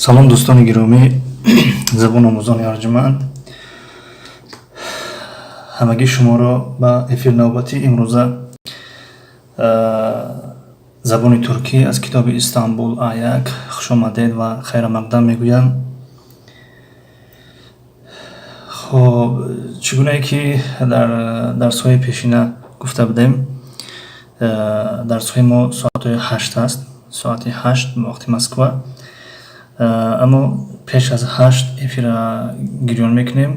Салом, дӯстони гиромӣ, забономӯзони арҷманд. Ҳамагӣ шуморо ба эфир навбати имрӯза забони туркӣ аз китоби Истанбул А1 хушомадед ва хайрамақдам мегӯям. Хоб, чӣ гунае ки дар дарсҳои пешина гуфта будем, дарсҳои мо соатҳои 8 аст, соати 8 вақти Москва. Аммо пеш аз 8 эфира гирён мекунем,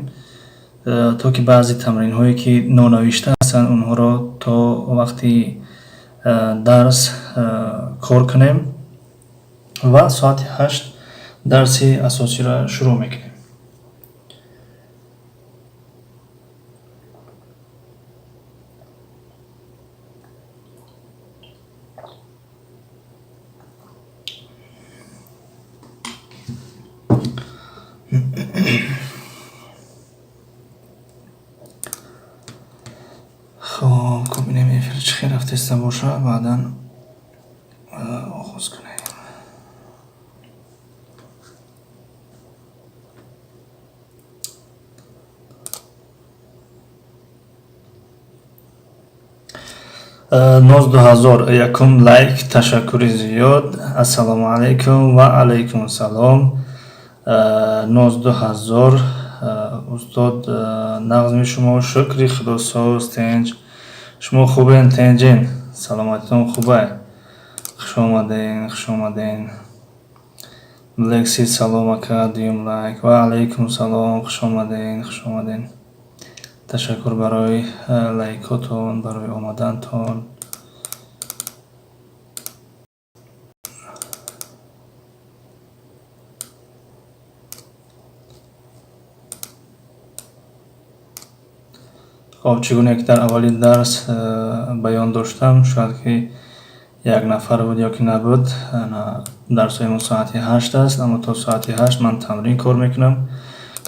то ки баъзе тамринҳое ки нонавишта ҳастанд, онҳоро то вақти дарс кор кунем ва соати 8 дарси асосиро шурӯъ мекунем. Хоб, бинем эфир чӣ хел рафтеста бошад, баъдан оғоз кунем. Ноз 2000 якум лайк, ташаккури зиёд. Ассалому алайкум ва алайкум салом. Ноз 2000, устод, нағзми шумо? Шукри Худо, соз, тинҷ. Шумо хубен, тинҷин? Саломатитон хубай? Хуш омаден, хуш омаден. Лекси, салом ака, дуюм лайк. Ва алайкум салом, хуш омаден, хуш омаден. Ташаккур барои лайкотон, барои омадантон. Хоб, чӣ гуна ки дар аввали дарс баён доштам, шояд ки як нафар буд ё ки набуд, дарсҳои мо соати 8 аст, аммо то соати 8 ман тамрин кор мекунам.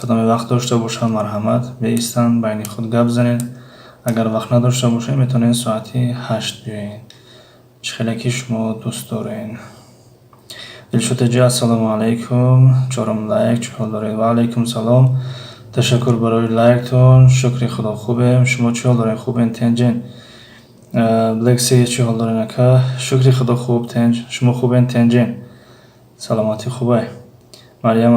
Кадоме вақт дошта бошам, марҳамат, беистанд, байни худ гап занед. Агар вақт надошта бошед, метавонед соати 8 биёед. Чӣ хеле ки шумо дӯст доред. Дилшод ассалому алайкум. Чорум лайк, чӣ ҳол доред? Ва алайкум салом. Ташаккур барои лайктон. Шукри Худо, хубем. Шумо чӣ ҳол доред? Хубен, тинҷин? Блекси, чӣ ҳол доред, ака? Шукри Худо, хуб, тинҷ. Шумо хубен, тинҷин? Саломатӣ хубай? Марьям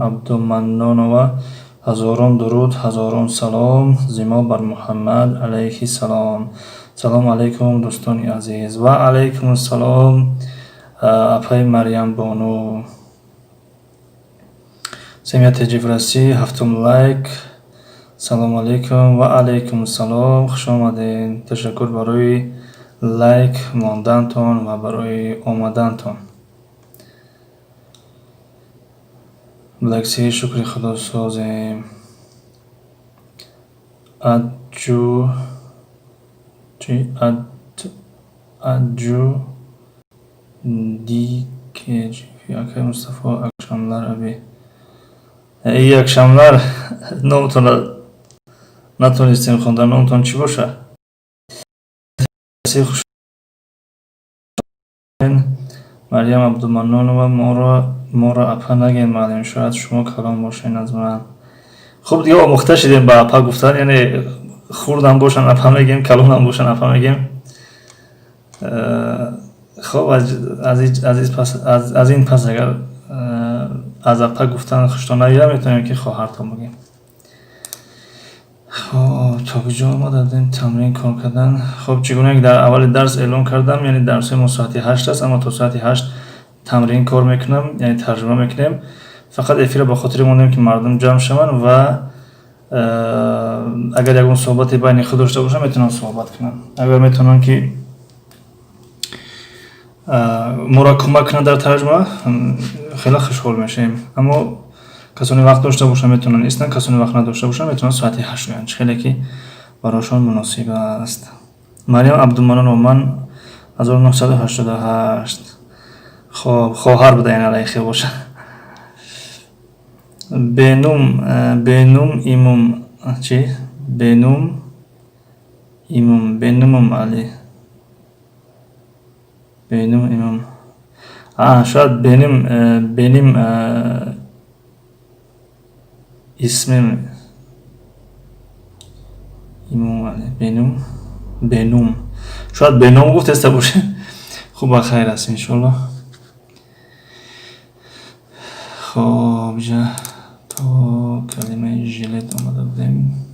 Абдуманнонова, ҳазорон дуруд, ҳазорон салом зимо бар Муҳаммад алайҳи салом. Салом алайкум, дӯстони азиз. Ва алайкум салом, апаи Марьям бону. Семья Теҷи в России, ҳафтум лайк. Салом алайкум ва алайкум салом, хуш омадед. Ташаккур барои лайк мондантон ва барои омадантон. Блекси, шукри Худо, созем. Аджу чи ад аджу дикеҷ акай Мустафо, akşamlar abi. İyi akşamlar. Номтонро натонистем хондан. Номтон чӣ боша? Хуш Марьям Абдуманнонова, моро апа нагӯед, муаллим, шояд шумо калон бошед аз ман. Хуб, дига омӯхта шидем ба апа гуфтан, яъне хурдам бошанд апа мегӯем, калонам бошанд апа мегӯем. Хоб, аз ин пас агар аз апа гуфтан хуштон наояд, метавонем ки хоҳартон бигӯем. Хоб, то куҷо омада будем тамрин кор кардан? Хоб, чӣ гуна ки дар аввали дарс эълон кардам, яъне дарсҳои мо соати 8 аст, аммо то соати 8 тамрин кор мекунам, яъне тарҷума мекунем. Фақат эфирро ба хотире мондем, ки мардум ҷамъ шаванд ва агар ягон суҳбате байни худ дошта бошанд, метавонанд суҳбат кунанд. Агар метавонанд ки моро кӯмак кунанд дар тарҷума, хеле хушҳол мешавем. Аммо касоне вақт дошта бошанд, метавонанд истанд, касоне вақт надошта бошанд, метавонанд соати 8 оянд, чӣ хеле ки барошон муносиб аст. Марьям Абдуманнонова, ман 1988. Хоб, хоҳар буда, яъне алайхе боша. Бенум, бенум имум чӣ? Бенум имум, бенумум Али. Бенум имум. Шояд benim ismim Имомалӣ, benim, бенум, шояд беном гуфтеста бошед. Хуб, ба хайр аст, иншоалло. Хоб, иҷа то калимаи жилет омада будем.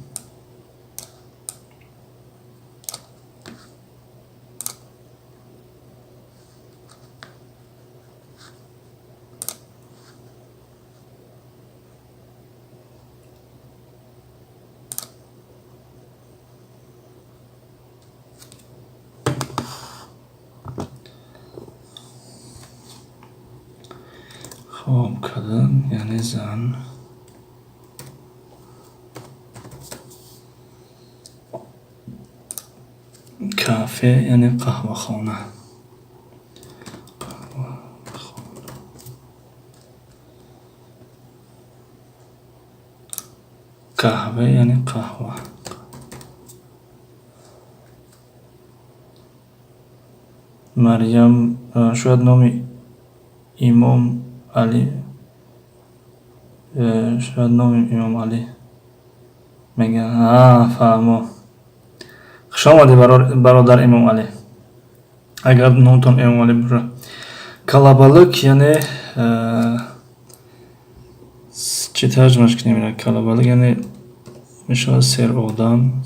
Хоб, kadın яъне зан, кафе яъне қаҳвахона, қаҳва яъне қаҳва. Марьям, шояд номи Имом Алӣ, шояд номи Имом Алӣ мегӯянд. Фаҳмо. Хуш омадӣ, бародар Имом Алӣ, агар номтон Имом Алӣ бошад. Kalabalık яъне чӣ тарҷумаш кунем? Kalabalık яъне мешавад серодам,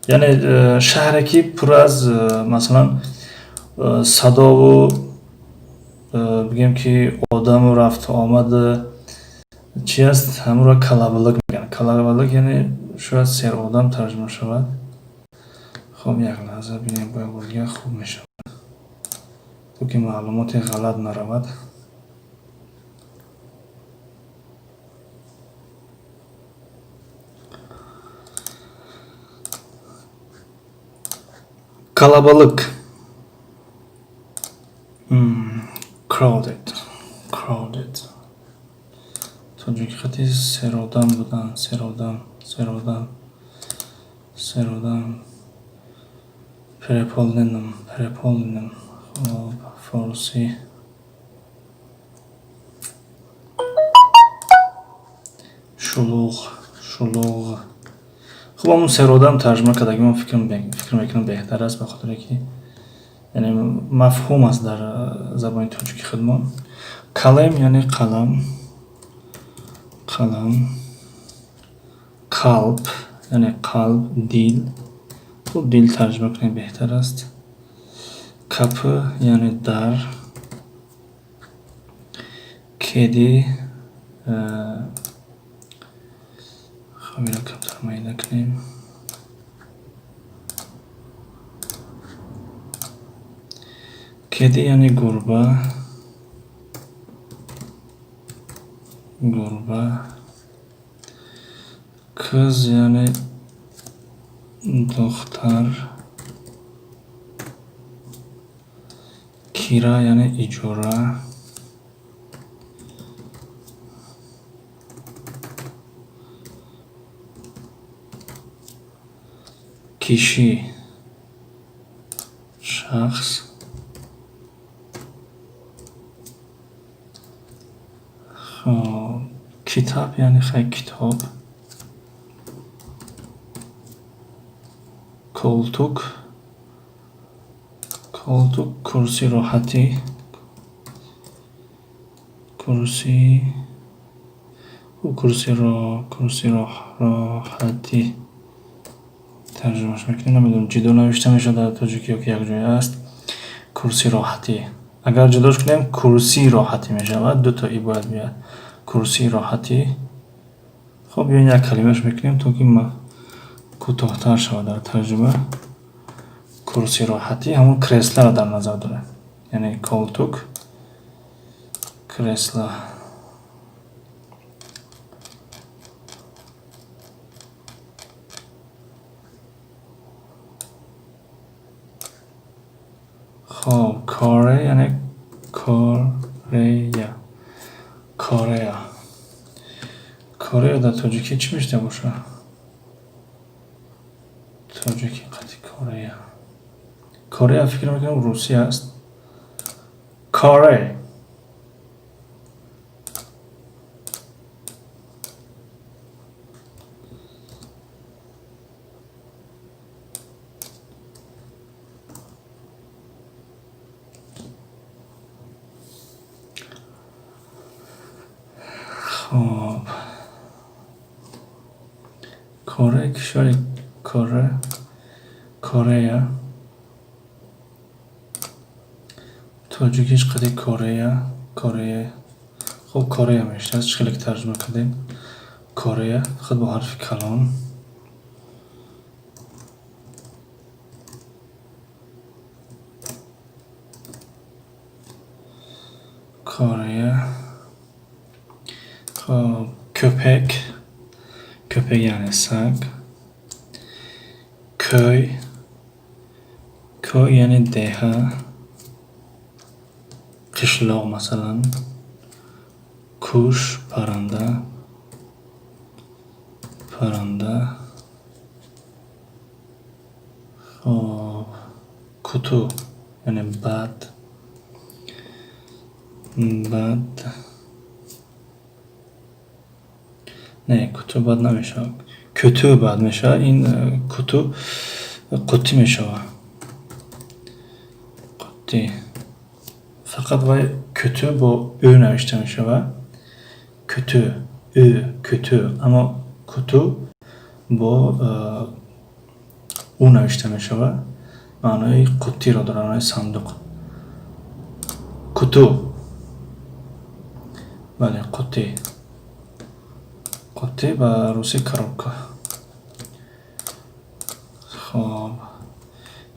яъне шаҳре ки пур аз, масалан, садову, бигем ки, одаму рафту омад чи аст, ҳамонро kalabalık мегӯянд. Kalabalık яъне шояд серодам тарҷума шавад. Хоб, як лаҳза бинем, бо як бор дигар хуб мешавад, то ки маълумоти ғалат наравад. Kalabalık, crowded, crowded тоҷики хати серодам будан, серодам, серодам, серодам, переполненным, переполненным. Хоб, форсӣ шулуғ, шулуғ. Хуб, ҳамун серодам тарҷума кардаги ман фикр мекунам беҳтар аст, ба хотире ки яъне мафҳум аст дар забони тоҷики худмон. Kalem яъне қалам, қалам. Kalp яъне қалб, дил. Хуб, дил тарҷума кунем беҳтар аст. Kapı яъне дар. Kedi, хоб, инро камтар майда кунем. Kedi яъне гурба, гурба. Kız яъне духтар. Kira яъне иҷора. Kişi, шахс. Хоб, kitap яъне хай китоб. Koltuk, koltuk, курсии роҳатӣ, курсӣ, курсии роҳатӣ тарҷумаш мекунем. Намедонам, ҷудо навишта мешавад дар тоҷикӣ ё ки якҷоя аст. Курсии роҳатӣ, агар ҷудош кунем, курсии роҳатӣ мешавад, дуто и бояд биёяд. Курсии роҳатӣ. Хоб, биён як калимаш мекунем, то ки кӯтоҳтар шавад дар тарҷума. Курсии роҳатӣ ҳамон креслоро дар назар дорем, яъне koltuk, кресло. Хоб, Kore яъне Корея, Корея. Корея дар тоҷикӣ чӣ мешуда бошад? Тоҷикӣ қати Корея. Корея фикр мекунам русия аст. Коре. Хоб, Корея, кишвари Коре, Корея. Тоҷикиш қади Корея, Корея. Хуб, Корея мешавад. Чӣ хеле ки тарҷума кардем. Корея фақат бо ҳарфи калон. Корея. Хоб, köpek. Köpek яъне саг. Кӯй. Кӯй яъне деҳа. Қишлоқ масалан. Куш, парранда. Парранда. Хоб, куту яъне бад. Бад. Не, куту бад намешавад. Куту бад мешавад. Ин куту қуттӣ мешавад. Қуттӣ. Фақат вай куту бо ӯ навишта мешавад. Куту, ӯ, куту. Аммо куту бо ӯ навишта мешавад. Маънои қуттиро дорад, маънои сандуқ. Куту. Бале, қуттӣ. Қуттӣ ба русӣ коробка. Хоб,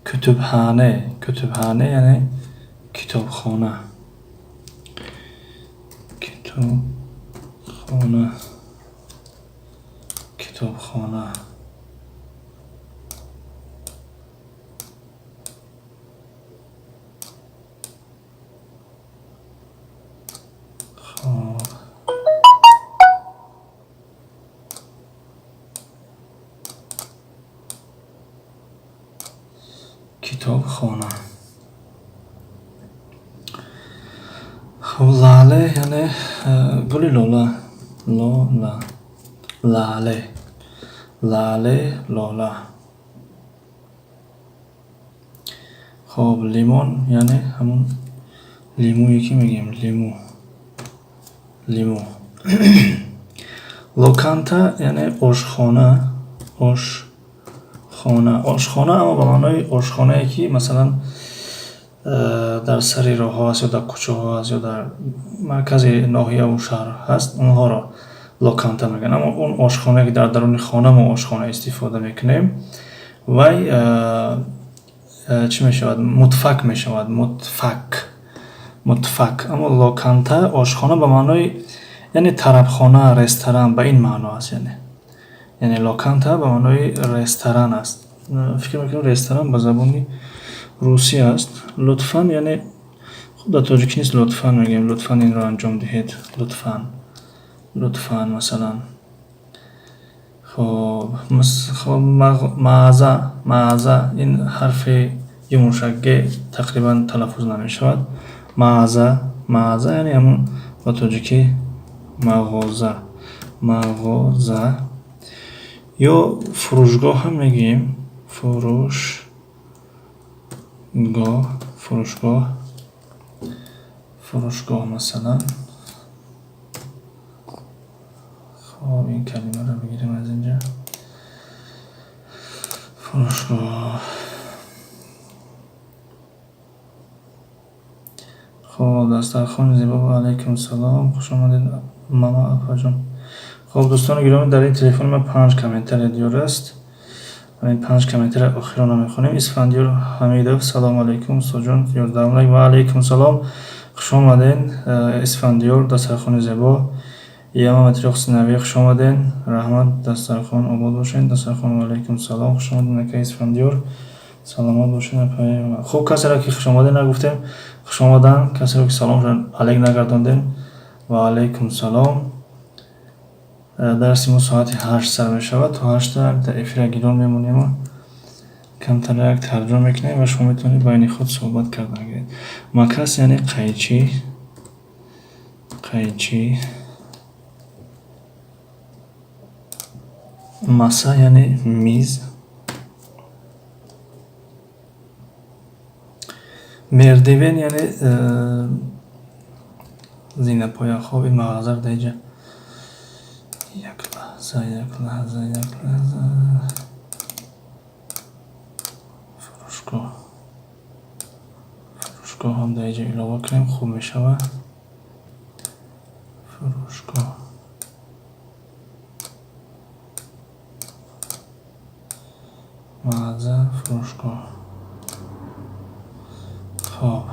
кутубхона. Кутубхона яъне китобхона. Китобхона. Китобхона. Хоб, китобхона. Хоб, лаъле яъне гули лола. Лола. Лаъле. Лаъле, лола. Хоб, лимон яъне ҳамон лимӯе ки мегӯем, лимӯ. Лимӯ. Lokanta яъне ошхона. Ошхона. Ошхона, аммо ба маънои ошхонае ки масалан дар сари роҳҳо аст ё дар кӯчаҳо аст ё дар маркази ноҳияву шаҳр ҳаст, онҳоро lokanta мегӯянд. Аммо он ошхонае ки дар даруни хона мо ошхона истифода мекунем, вай чӣ мешавад? Mutfak мешавад. Mutfak. Mutfak. Аммо lokanta ошхона ба маънои яъне тарабхона, ресторан ба ин маъно аст. Яъне lokanta ба маънои ресторан аст. Фикр мекунам, ресторан ба забони русӣ аст. Лутфан яъне хуб, дар тоҷикӣ низ лутфан мегӯем. Лутфан инро анҷом диҳед. Лутфан. Лутфан масалан. Хоб, mağaza, mağaza, ин ҳарфи юмушак г тақрибан талаффуз намешавад. Mağaza, mağaza яъне ҳамон ба тоҷикӣ мағоза. Мағоза ё фурӯшгоҳ ҳам мегӯем. Фурӯшгоҳ, фурӯшгоҳ, фурӯшгоҳ масалан. Хоб, ин калимаро бигирем аз инҷа. Фурӯшгоҳ. Хоб, дастархони зебо. Ва алайкум салом. Хуш омадед, мама, апаҷон. Хоб, дӯстони гиромӣ, дар ин телефони ман панҷ комментария диёр аст. Ҳамин панҷ комментария охирона мехонем. Исфандиёр Ҳамидов: «Салому алайкум, устодҷон, 11 лайк». Ва алайкум салом. Хуш омадед, Исфандиёр, дастархони зебо. Яма трёх сыновей, хуш омадед. Раҳмат, дастархон обод бошед. Дастархон, ва алайкум салом. Хуш омадед, ака Исфандиёр. Саломат бошед, апаи. Хуб, касеро ки хуш омадед нагуфтем, хуш омаданд. Касеро ки саломшон алайк нагардондем, ва алайкум салом. Дарси мо соати 8 сар мешавад. То 8-та дар эфира гирон мемонему Камтарак тарҷума мекунем ва шумо метавонед байни худ суҳбат кардан гиред. Макас яъне қайчӣ, қайчӣ. Маса яъне миз. Мердивен яъне зинапояхоби мағозаро дар инҷа. Як лаҳза, як лаҳза, як лаҳза. Фурӯшгоҳ. Фурӯшгоҳ ҳам дар инҷа илова кунем, хуб мешавад. Фурӯшгоҳ. Мағоза, фурӯшгоҳ. Хоб.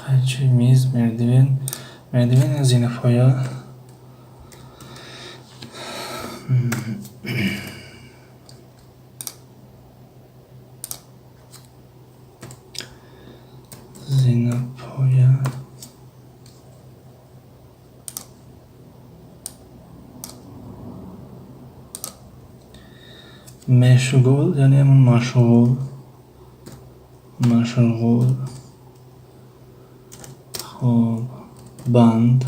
Қайчи, миз, мердивен. Мердивен зинапоя. Зинапоя. Мешғул яъне ҳамон машғул. Машғул. Хоб, банд.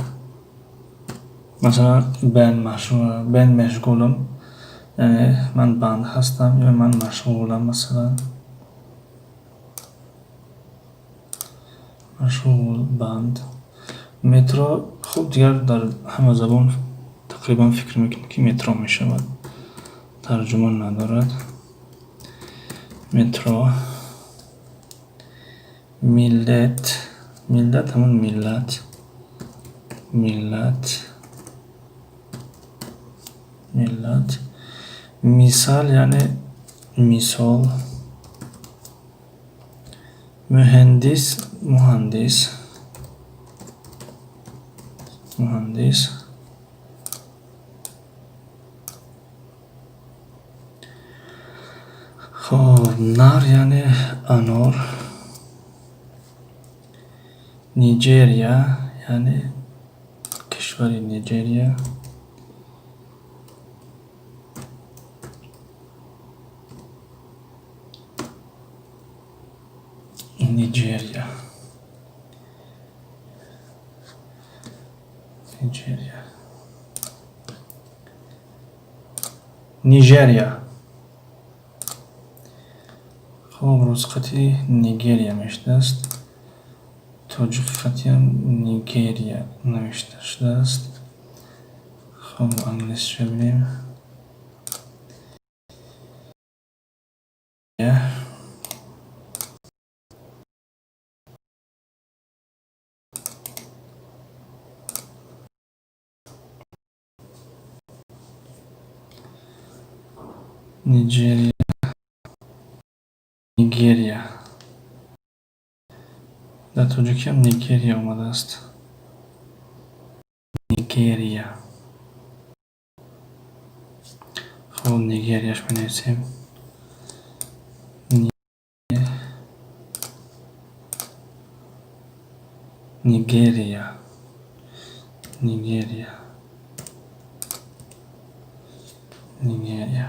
Масалан, бен мешғулам, яъне ман банд ҳастам ё ман машғулам, масалан. Машғул, банд. Метро, хуб, дигар дар ҳама забон тақрибан фикр мекунем, ки метро мешавад. Тарҷума надорад. Метро. Миллат. Миллат ҳамон миллат. Миллат. Миллат. Мисал яъне мисол. Муҳандис, муҳандис. Муҳандис. Хоб, нар яъне анор. Нигерия яъне кишвари Нигерия. Нигерия. Нигерия. Нигерия. Хоб, русқати Нигерия мешудааст. Тоҷикхатиам Нигерия навишта шудааст. Хоб, англисиша бинем. Нигерия. Нигерия. Дар тоҷикиам Нигерия омадааст. Нигерия. Хоб, Нигерияш менависем. Нигерия. Нигерия. Нигерия.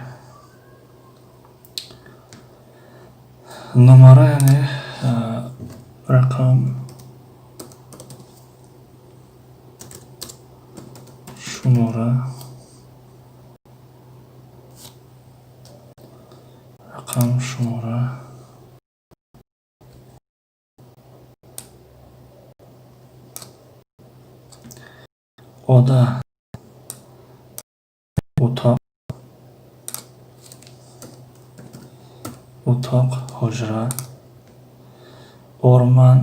Номара яъне рақам, шумора, рақам, шумора. Ода, утоқ, утоқ, ҳуҷра. Орман,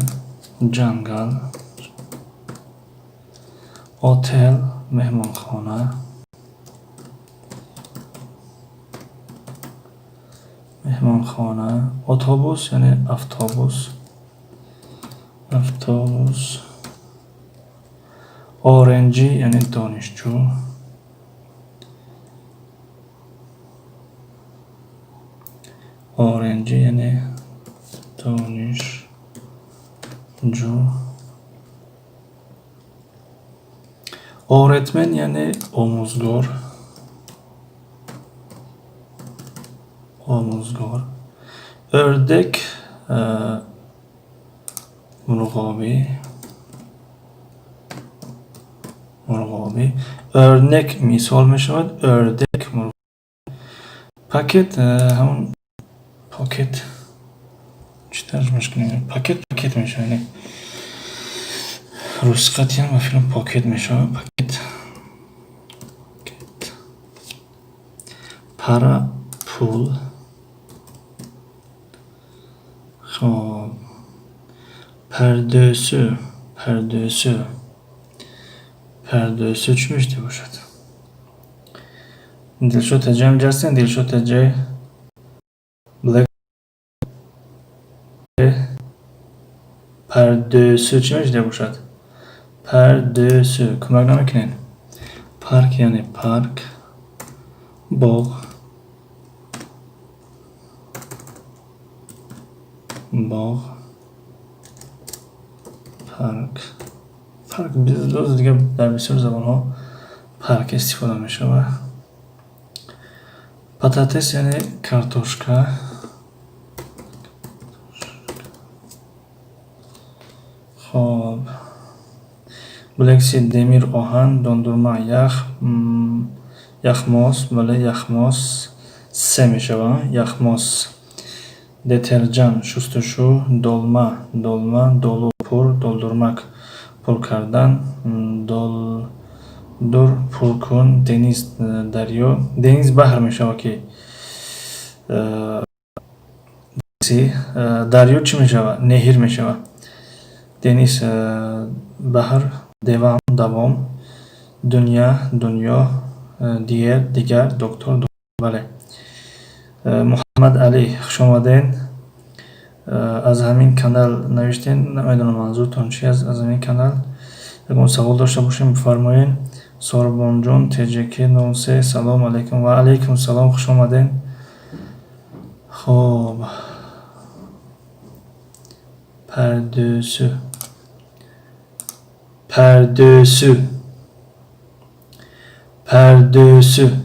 ҷангал. Отел, меҳмонхона. Меҳмонхона. Отобус яъне автобус. Автобус. Оренҷӣ яъне донишҷӯ. Оренҷӣ яъне донишҷӯ. Ҷӯ. Öğretmen яъне омӯзгор. Омӯзгор. Ördek мурғобӣ. Мурғобӣ. Örnek мисол мешавад. Ördek мурғобӣ. Paket ҳамон покет чӣ тарҷумаш кунем? Пакет пакет мешавад. Яъне русқатиам ба филм покет мешавад. Пакет. Para пул. Хоб. Perdösü, perdösü. Perdösü чӣ мешуда бошад? Дилшод Таҷиам ҷастен, Дилшод Таҷи. Black Perdösü чӣ мешуда бошад? Perdösü кӯмак намекунед? Парк яъне парк, боғ, боғ, парк. Парк боз дига дар бисёр забонҳо парк истифода мешавад. Patates яъне картошка. Хоб. Black Sea demir оҳан, dondurma ях, яхмос, бале, яхмос се мешавад. Яхмос. Deterjan шустушу, долма, долма, долу пур, doldurmak пур кардан, doldur пур кун, deniz дарё, deniz баҳр мешавад ки дарё чӣ мешавад? Nehir мешавад. Deniz баҳр, devam давом, dünya дунё, diğer дигар, доктор бале. Муҳаммад Алӣ, хуш омадед. Аз ҳамин канал навиштед, намедонам манзуртон чи аст аз ҳамин канал. Ягон савол дошта бошем, бифармоед. Сорбонҷон ТЖК 03, салом алайкум. Ва алайкум салом, хуш омадед. Хоб. Perdösü. Perdösü. Perdösü.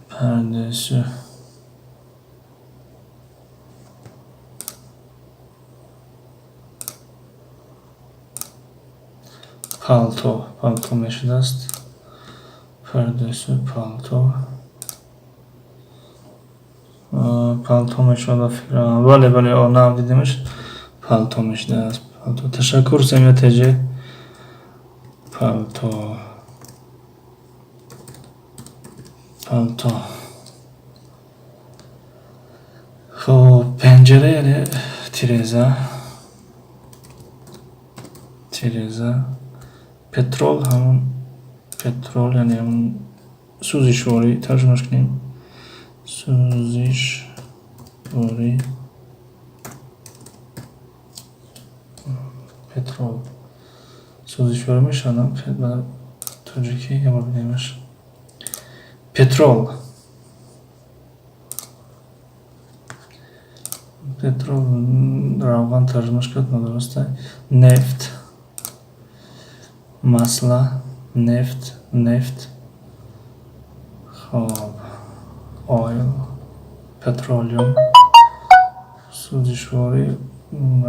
Perdösü. Палто, палто мешудааст. Perdösü, палто. Палто мешавад ба фикрам. Бале, бале, о, нав дидемаш. Палто мешудааст. Палто. Ташаккур, Семя ТЖ. Палто. Палто. Хоб, пенҷера яъне тиреза. Тиреза. Petrol ҳамон petrol яъне ҳамон сӯзишворӣ тарҷумаш кунем. Сӯзишворӣ petrol. Сӯзишворӣ мешавад ба тоҷикӣ я бор бинемаш. Petrol. Petrol равған тарҷумаш кард нодуруст. Нефт. Масло, нефт, нефт. Хоб. Oil, petroleum. Сӯзишворӣ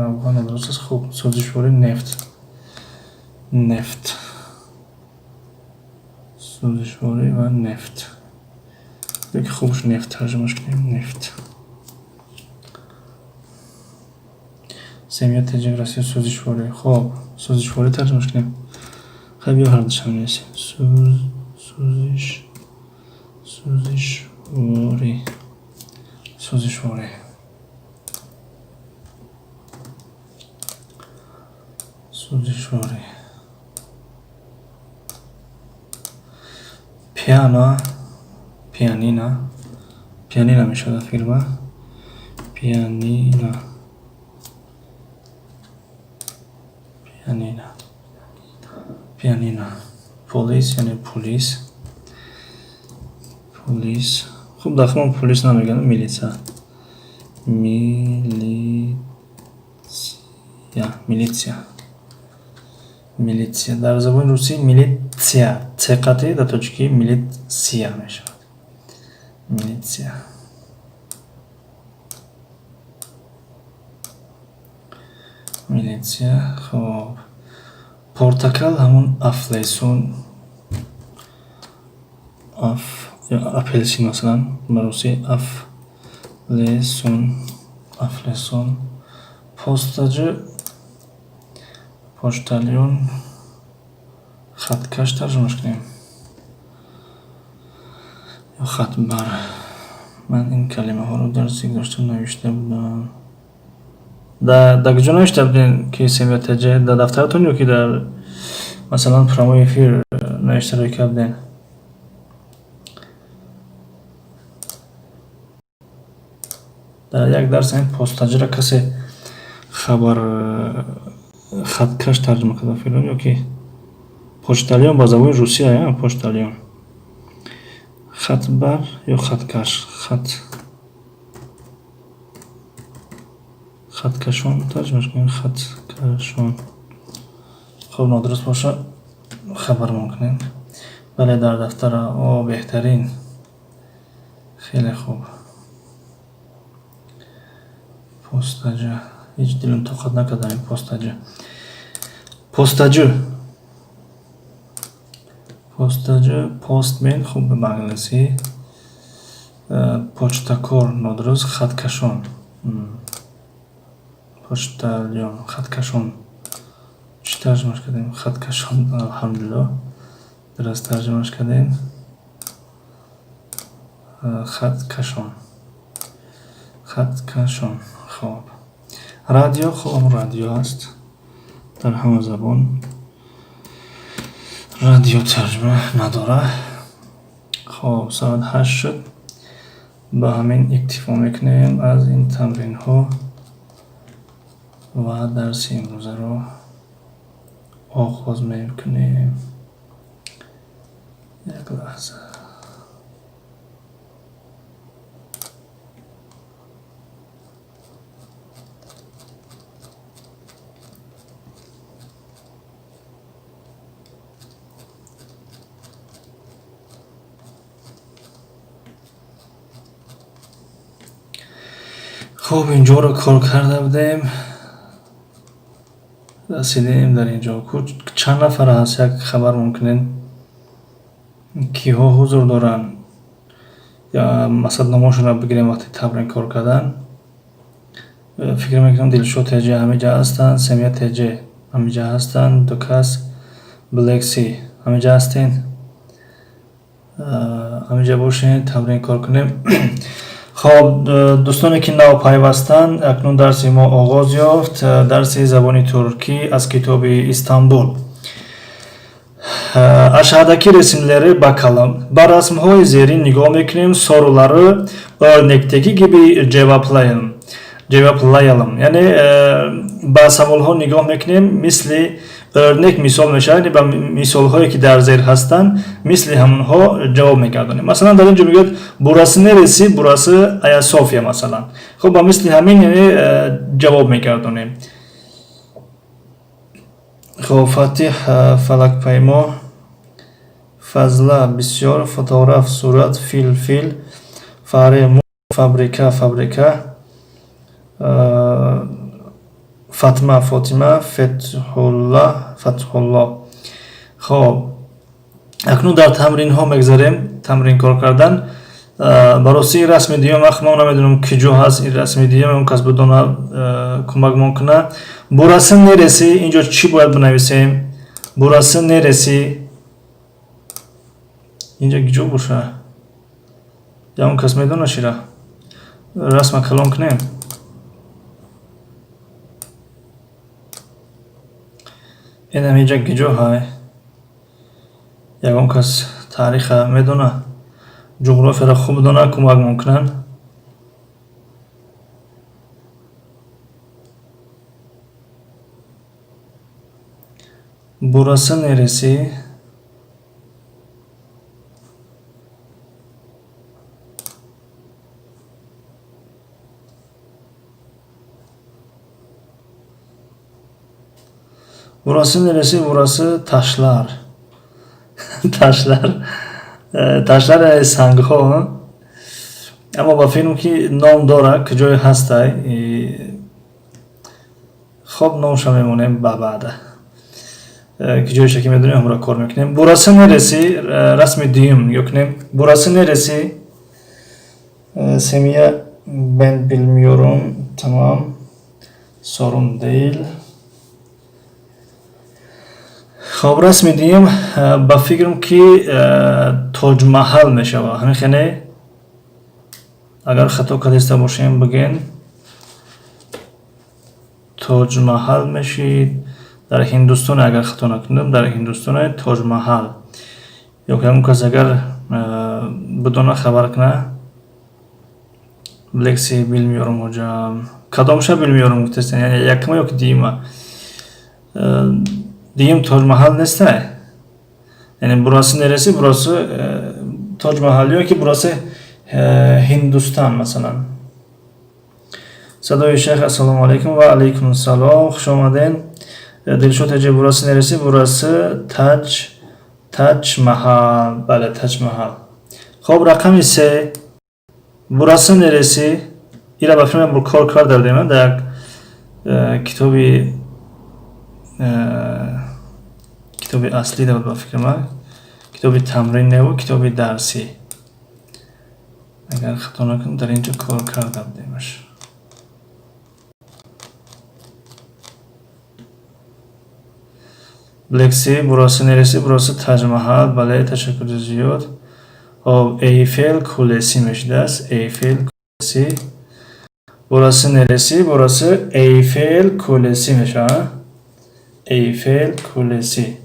равған нодуруст аст. Хуб, сӯзишворӣ нефт. Нефт. Сӯзишворӣ ва нефт. Ёки хубш нефт тарҷумаш кунем. Нефт. Семья ТЖ Россия сӯзишворӣ. Хоб, сӯзишворӣ тарҷумаш кунем. Хай биё ҳардушам менависем. Сӯзиш, сӯзишворӣ, сӯзишворӣ. Сӯзишворӣ. Пиано, пианино, Пианино мешавад фирма. Пианино. Пианино. Пианино. Полис яъне пулис. Пулис. Хуб, дар худмон пулис намегӯянд, милиса. Милитсия. Милитсия. Милитсия. Дар забони русӣ милитсия. Ц қатъӣ, дар тоҷикӣ милитсия мешавад. Милитсия. Милитсия. Хуб. Портакал ҳамон афлесун, аф ё апелсин масалан, ба русӣ афлесун, афлесун. Постаҷи, почтальон, хаткаш тарҷумаш кунем ё хатбар. Ман ин калимаҳоро дарси гузашта навишта будам. Дар куҷо навишта будем ки СМТЖ? Дар дафтаратон ё ки дар масалан прямой эфир навишта рӯй кардем? Дар як дарс ҳамин постаҷиро касе хабар хаткаш тарҷума карда филм ё ки почтальон ба забони русия, почтальон. Хатбар ё хаткаш? Хат хаткашон тарҷумаш кунем, хаткашон. Хуб, нодуруст боша, хабармон кунем. Бале, дар дафтара. О, беҳтарин. Хеле хуб. Постаҷа. Ҳеҷ дилам тоқат накард ҳамин постаҷа. Постаҷу. Постаҷу, postman, хуб, ба англисӣ. Почтакор нодуруст, хаткашон. Почтальон, хаткашон. Чӣ тарҷумаш кардем? Хаткашон, алҳамдулиллоҳ. Дуруст тарҷумаш кардем. Хаткашон. Хаткашон. Хуб. Радио, хуб, ҳамон радио аст. Дар ҳама забон радио тарҷума надорад. Хуб, соат 8 шуд. Ба ҳамин иктифо мекунем аз ин тамринҳо ва дарси имрӯзаро оғоз мекунем. Як лаҳза. Хуб, инҷоро кор карда будем. Расидем дар инҷо. Чанд нафар ҳаст, як хабар мумкинед? Киҳо ҳузур доранд? Я масалан номошонро бигирем вақти тамрин кор кардан. Фикр мекунам Дилшод ТЖ ҳамиҷа ҳастанд, Семия ТЖ ҳамиҷа ҳастанд, ду кас, Блекси ҳамиҷа ҳастен. Ҳамиҷа бошед, тамрин кор кунем. Хоб, дӯстоне ки нав пайвастанд, акнун дарси мо оғоз ёфт. Дарси забони туркӣ аз китоби Истанбул. Aşağıdaki resimlere bakalım. Ба расмҳои зерин нигоҳ мекунем. Soruları örnekteki gibi cevaplayın. Cevaplayalım. Яъне ба саволҳо нигоҳ мекунем, мисли örnek мисол мешавад, яъне ба мисолҳое ки дар зер ҳастанд, мисли ҳамонҳо ҷавоб мегардонем. Масалан, дар ин ҷо мегӯяд: Burası neresi? Burası Ayasofya, масалан. Хуб, ба мисли ҳамин, яъне ҷавоб мегардонем. Хуб, Фатиҳ фалакпаймо, fazla бисёр, fotoğraf сурат, fil фил, fare fabrika фабрика, Fatma Фотима, Фетҳулло Фатҳулло. Хуб, акнун дар тамринҳо мегзарем, тамрин кор кардан. Ба ростӣ расми дуюм вақт мо намедонам киҷо ҳаст ин расми дуюм, он кас бидона кӯмакмон кунад. Burası neresi? Инҷо чӣ бояд бинависем? Burası neresi? Инҷа киҷо боша? Ягон кас медона шира? Расма калон кунем. Инам инҷа киҷо ҳай? Ягон кас таъриха медона? Ҷуғрофияро хуб донад, кӯмакмон кунанд. Burası neresi? Burası neresi? Burası taşlar. Taşlar. Taşlar яъне сангҳо. Аммо ба фикрам, ки ном дорад, куҷое ҳастай. Хоб, номша мемонем ба баъда. Ки ҷоеша ки медонем, ҳамро кор мекунем. Burası neresi? Расми дуюм нигоҳ кунем. Burası neresi? Semiye, ben bilmiyorum. Tamam. Sorun değil. Хоб, расми дуюм, ба фикрам, ки Тоҷмаҳал мешавад. Ҳамин хене? Агар хато кардиста бошем, бигӯен. Тоҷмаҳал мешид. Дар Ҳиндустон, агар хато накунам, дар Ҳиндустоне Тоҷмаҳал. Ё ки ҳамон кас агар бидона, хабар кунад. Лекси bilmiyorum, hocam. Кадомша bilmiyorum гуфтестен? Яъне якума ё ки дуюма? Дуюм Тоҷмаҳал нестай? Яъне burası neresi? Burası Тоҷмаҳал ё ки burası Ҳиндустан, масалан. Садои шайх, ассалому алайкум. Ва алайкум ассалом, хуш омаден. Дилшод ҳаҷи, burası neresi? Burası Таҷ Маҳал. Бале, Таҷ Маҳал. Хоб, рақами се. Burası neresi? Ира ба фикрам кор карда будем дар як китоби аслӣ буд, ба фикри ман. Китоби тамрин неву, китоби дарсӣ. Агар хато накунам, дар ин ҷо кор карда будемаш. Лекси, burası neresi? Burası Таҷ Маҳал. Бале, ташаккури зиёд. Хоб, Эйфел Kulesi мешудааст. Эйфел Kulesi. Burası neresi? Burası Eyfel Kulesi мешавад. Eyfel Kulesi.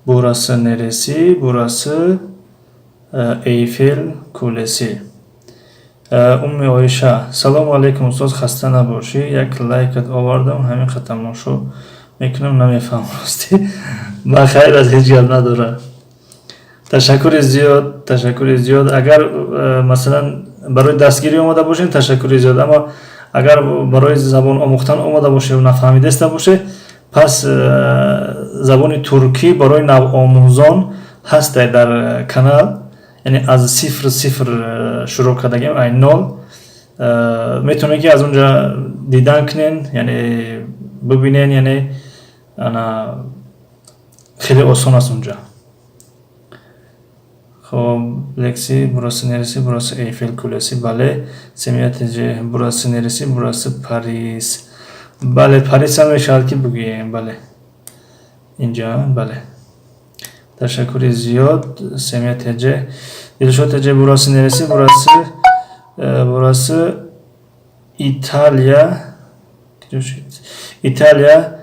Burası neresi? Burası Eyfel Kulesi. Умми Оиша, салому алайкум, устоз, хаста набошӣ, як лайкат овардам, ҳамин қа тамошо мекунам, намефаҳмам, ростӣ. Ба хайр аст, ҳеҷ гап надорад. Ташаккури зиёд, ташаккури зиёд. Агар масалан барои дастгирӣ омода бошем, ташаккури зиёд, аммо агар барои забон омӯхтан омода бошем, нафаҳмидаста боше, пас забони туркӣ барои навомӯзон ҳастай дар канал, яъне аз сифр шурӯъ кардагем, ай нол. Метавонед, ки аз онҷа дидан кунен, яъне бибинен, яъне ана хеле осон аст онҷа. Хоб, лекси, burası neresi? Burası Eyfel Kulesi. Бале. Семия ТЖ, burası neresi? Burası Paris. Бале, Парис ҳам мешавад, ки бигӯем, бале. Инҷа, бале. Ташаккури зиёд, Семия ТЖ. Дилшод ТЖ, burası neresi? Burası Италия. Италия,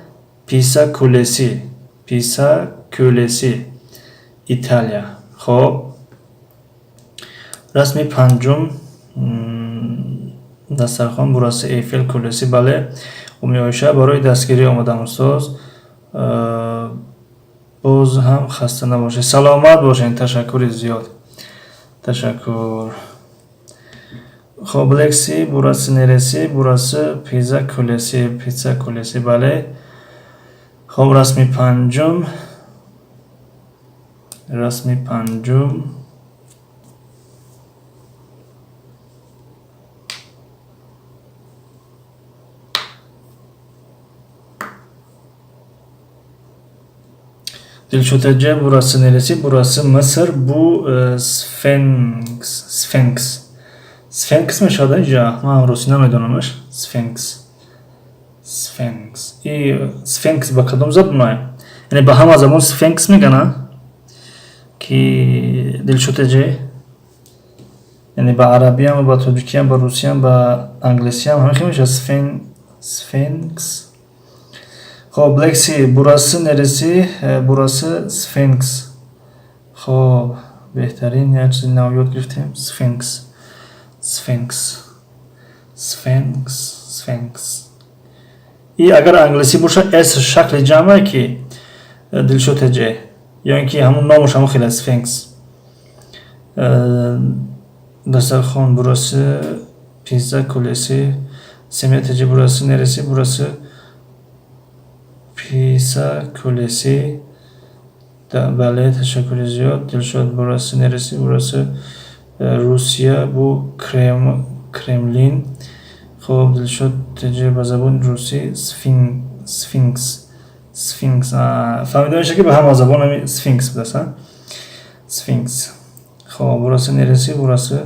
Писа Kulesi. Писа Kulesi. Италия. Хоб. Расми панҷум, дастархон, burası Eyfel Kulesi. Бале. Умми Оиша, барои дастгирӣ омадам, устоз. Боз ҳам хаста набошед. Саломат бошед, ташаккури зиёд. Ташаккур. Хоб, лекси, burası neresi? Burası Pisa Kulesi. Pisa Kulesi, бале. Хоб, расми панҷум. Расми панҷум. Дилшод ТЖ, burası neresi? Burası Mısır. Bu Сфинкс. Сфинкс. Сфинкс мешавад инҷа. Ман ростӣ намедонамаш. Сфинкс. Сфинкс. И сфинкс ба кадом забонае? Яъне ба ҳама забон сфинкс мегӯянд, ки Дилшод ТЖ? Яъне ба арабиам, ба тоҷикиам, ба русиам, ба англисиам ҳамин хел мешавад. Сфинкс. Хоб, Лекси, burası neresi? Burası Сфинкс. Хоб, беҳтарин, як чизи нав ёд гирифтем. Сфинкс. Сфинкс. Сфинкс. Сфинкс. И агар англисӣ боша, с шакли ҷамъе ки, Дилшод Теҷе, ё ин ки ҳамун номаш ҳамон хеле сфинкс. Дастархон, burası Pisa Kulesi. Семья Теҷе, burası neresi? Burası Pisa Kulesi. Бале, ташаккури зиёд. Дилшод, burası neresi? Burası Русия, bu Кремлин. Хоб, Дилшод Теҷе, ба забони русӣ сфинкс. Сфинкс. Фаҳмида мешавад, ки ба ҳама забон ҳами сфинкс будааст, сфинкс. Хоб, burası neresi? Burası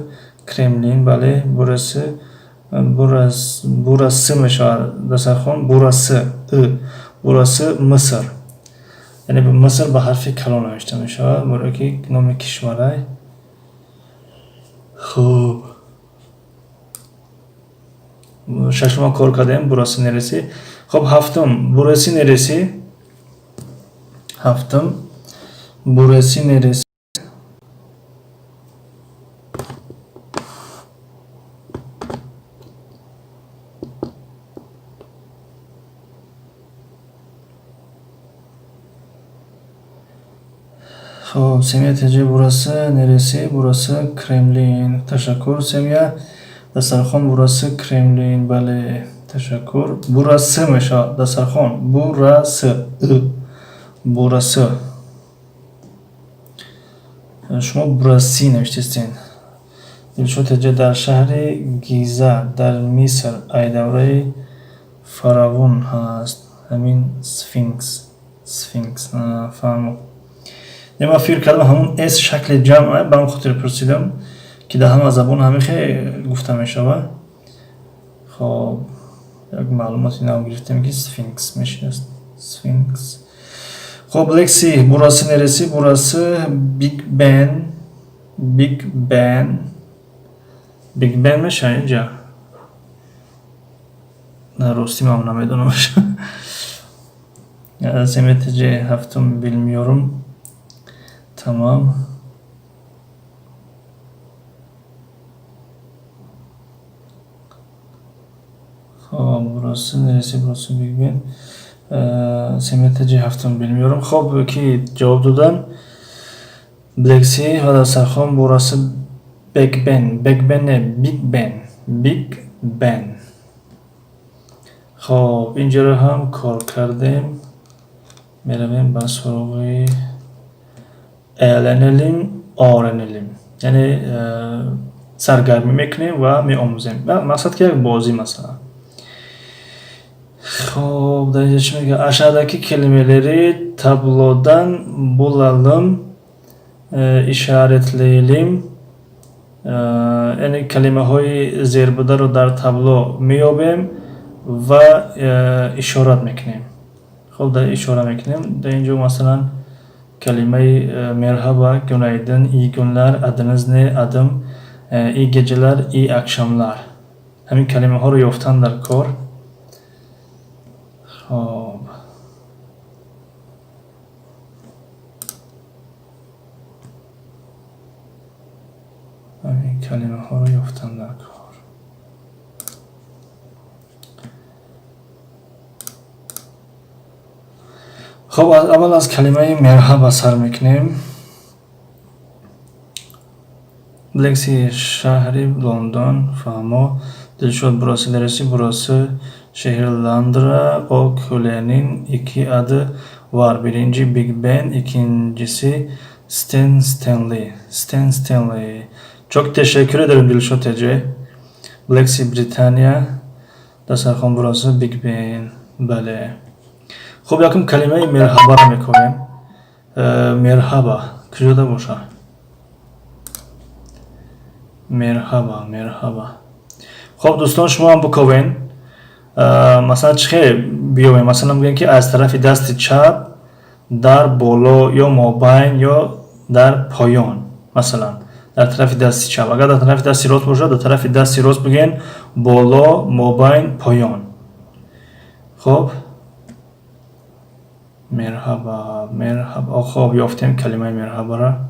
Кремлин, бале, burası burası мешавад, дастархон, burası ы, burası Миср. Яъне Миср ба ҳарфи калон навишта мешавад, барое ки номи кишварай. Хуб, шашума кор кардем, burası neresi. Хоб, ҳафтум, burası neresi. Ҳафтум, burası neresi. Хоб, Семья Теҷе, burası neresi? Burası Кремлин. Ташаккур, Семья. Дастархон, burası Кремлин. Бале, ташаккур. Burası мешавад, дастархон. Burası. Ы. Burası. Шумо бурасӣ навиштистен. Дилшод Теҷе, дар шаҳри Гиза дар Миср ай давраи фаравун ҳаст. Ҳамин сфинкс. Сфинкс. Фаҳмо. Ман фикр кардам, ҳамун с шакли ҷамъ, ба он хотир пурсидам, ки дар ҳама забон ҳамин хел гуфта мешавад. Хоб, як маълумоти нав гирифтем, ки сфинкс мешидаст. Сфинкс. Хоб, Лекси, burası neresi? Burası Big Ben. Big Ben. Big Ben мешавад инҷа? На, ростӣ ман намедонам. Семья Теҷе, ҳафтум, bilmiyorum. Тамом. Хоб, burası neresi? Burası Big Ben. Семья Теҷе, ҳафтум, bilmiyorum. Хоб, ки ҷавоб додан? Блекси ва дастархон, burası Big Ben. Big Ben не, Big Ben. Big Ben. Хоб, инҷоро ҳам кор кардем. Меравем ба суроғи eğlenelim, öğrenelim. Яъне саргармӣ мекунем ва меомӯзем. Мақсад ки як бозӣ, масалан. Хоб, дар инҷа чӣ мегӯяд? Aşağıdaki kelimeleri tablodan bulalım, işaretleyelim. Яъне калимаҳои зербударо дар табло меёбем ва ишорат мекунем. Хоб, дар ишора мекунем. Дар инҷо, масалан, калимаи merhaba, günaydın, iyi günler, adınız ne, adım, iyi geceler, iyi akşamlar. Ҳамин калимаҳоро ёфтан дар кор. Хоб, ҳамин калимаҳоро ёфтан дар кор. Хоб, аввал аз калимаи merhaba сар мекунем. Лекси, шаҳри Лондон, фаҳмо. Дилшод, burası neresi? Burası şehir Londra. O kulenin iki adı var. Birinci Big Ben, ikincisi Stan Stanley. Stan Stanley. Çok teşekkür ederim, Dilşod Tece. Black Britaniya. Дастархон, burası Big Ben. Бале. Хуб, якум калимаи merhaba ро мекунем. Merhaba. Куҷода боша? Merhaba, merhaba. Хуб, дӯстон, шумо ҳам биковен. Масалан, чӣ хел биёбем? Масалан, бигӯем, ки аз тарафи дасти чап, дар боло ё мобайн ё дар поён. Масалан, дар тарафи дасти чап. Агар дар тарафи дасти рост бошад, дар тарафи дасти рост бигӯен боло, мобайн, поён. Хуб, merhaba, merhaba. Хуб, ёфтем калимаи merhabаро.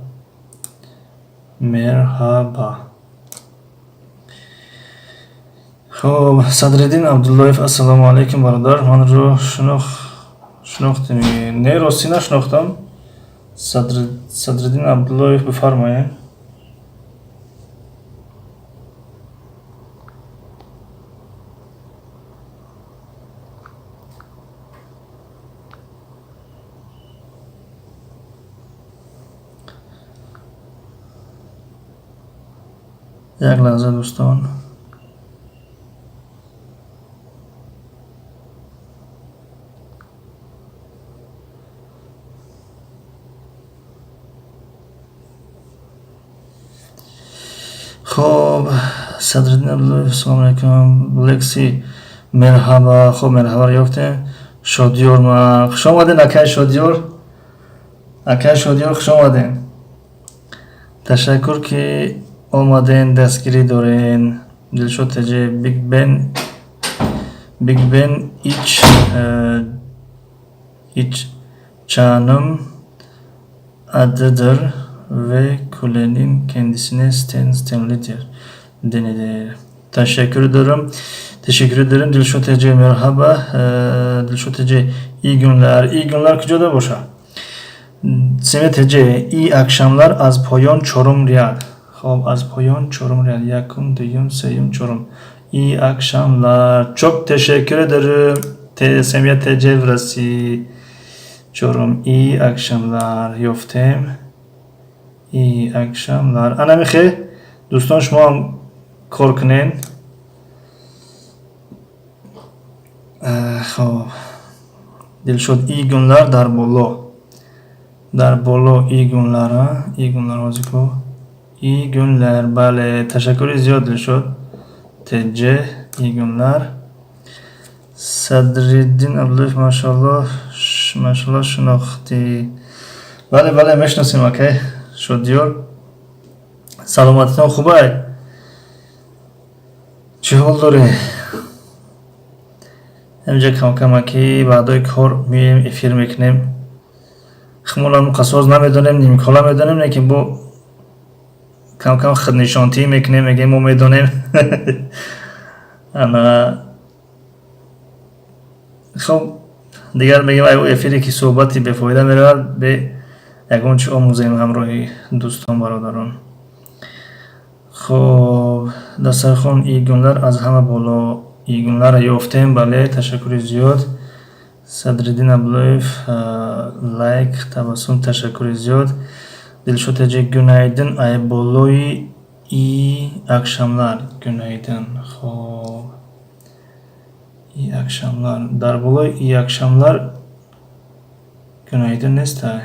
Merhaba. Хуб, Садриддин Абдуллоев, ассалому алайкум, бародар, манро шинохтем? Не, ростӣ нашинохтам. Садриддин Абдуллоев, бифармоед. Як лаҳза, дӯстон. Хуб, Садриддин Абдуллоев, ассалому алайкум. Лекси, merhaba. Хуб, merhabаро ёфтем. Шодиёр, ма хуш омаден, акай Шодиёр. Акай Шодиёр, хуш омаден. Ташаккур, ки омаден, дастгирӣ дорен. Дилшод Теҷе, Биг Бен, Биг Бен iç canım adıdır ve kulenin kendisine Stan Stanley'dir denilir. Teşekkür ederim. Teşekkür ederim. Dilşod Tece, merhaba. Dilşod Tece, iyi günler. İyi günler куҷода боша? Семе Теҷе, iyi akşamlar, аз поён чорум ряд. Хоб, аз поён чорум ряд. Якум, дуюм, сеюм, чорум. İyi akşamlar. Çok teşekkür ederim. Semya Tece в России. Чорум. İyi akşamlar. Ёфтем. İyi akşamlar. Ана михе, дӯстон, шумо ҳам кор кунен. Хоб. Дилшод, iyi günler дар боло. Дар боло iyi günler, iyi günler ҳозир ку. İyi günler, бале. Ташаккури зиёд, Дилшод. Теҷе, iyi günler. Садриддин Абдуллоев, машаллоҳ, машаллоҳ, шинохтӣ. Бале, бале, мешиносем, акай Шодиёр. Саломатитон хубай? Чӣ ҳол дорӣ? Ҳаминҷа камкамаки баъдои кор меоем, эфир мекунем. Хумонам қасоз намедонем, нимкола медонем, лекин бо камкам худнишонтӣ мекунем, мегӯем, мо медонем. Ана хоб, дигар мегӯем, ай эфире ки суҳбати бефоида меравад, бе ягон чи омӯзем ҳамроҳи дӯстон, бародарон. Хоб, дастархон, iyi günler аз ҳама боло. İyi günlerро ёфтем, бале, ташаккури зиёд. Садриддин Абдуллоев, лайк, табассум, ташаккури зиёд. Дилшод Теҷе, günaydın, ай болои iyi akşamlar. Günaydın. Хоб. İyi akşamlar. Дар болои iyi akşamlar günaydın нестай.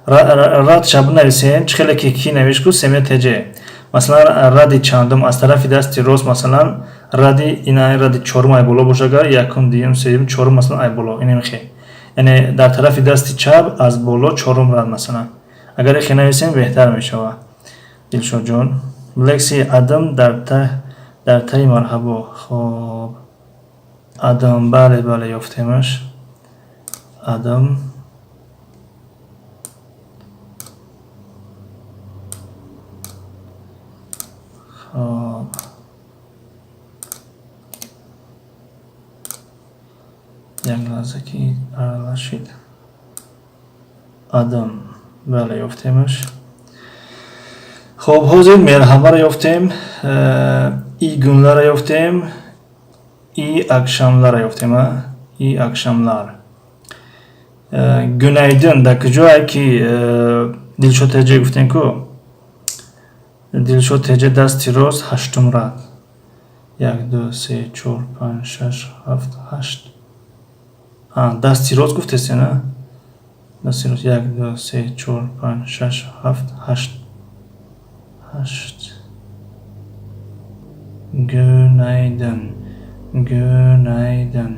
Радша бинависем, чӣ хеле ки навишт ку Семя Теҷе. Масалан, ради чандум аз тарафи дасти рост, масалан, ради ина, ради чорум ай боло боша агар, якум, дуюм, сеюм, чорум, масалан, ай боло, инем хе. Яъне дар тарафи дасти чап аз боло чорум рад, масалан. Агар ихе нависем, беҳтар мешавад. Дилшодҷон. Лекси, adım дар таи merhaba. Хоб. Adım, бале, бале, ёфтемаш. Adım. Хоб. Як лаҳза, ки аралашид. Adım. Бале, ёфтемаш. Хоб, ҳозир merhabаро ёфтем, iyi günlerро ёфтем, iyi akşamlarро ёфтем, а? İyi akşamlar. Günaydın дар куҷое ки Дилшод Теҷе гуфтем ку? Дилшод Теҷе, дасти рост, ҳаштум рад. Як, ду, се, чор, панҷ, шаш, ҳафт, ҳашт. Дасти рост гуфтесте, на? Дасти рост. Як, ду, се, чор, панҷ, шаш, ҳафт, ҳашт. Ҳашт. Günaydın. Günaydın.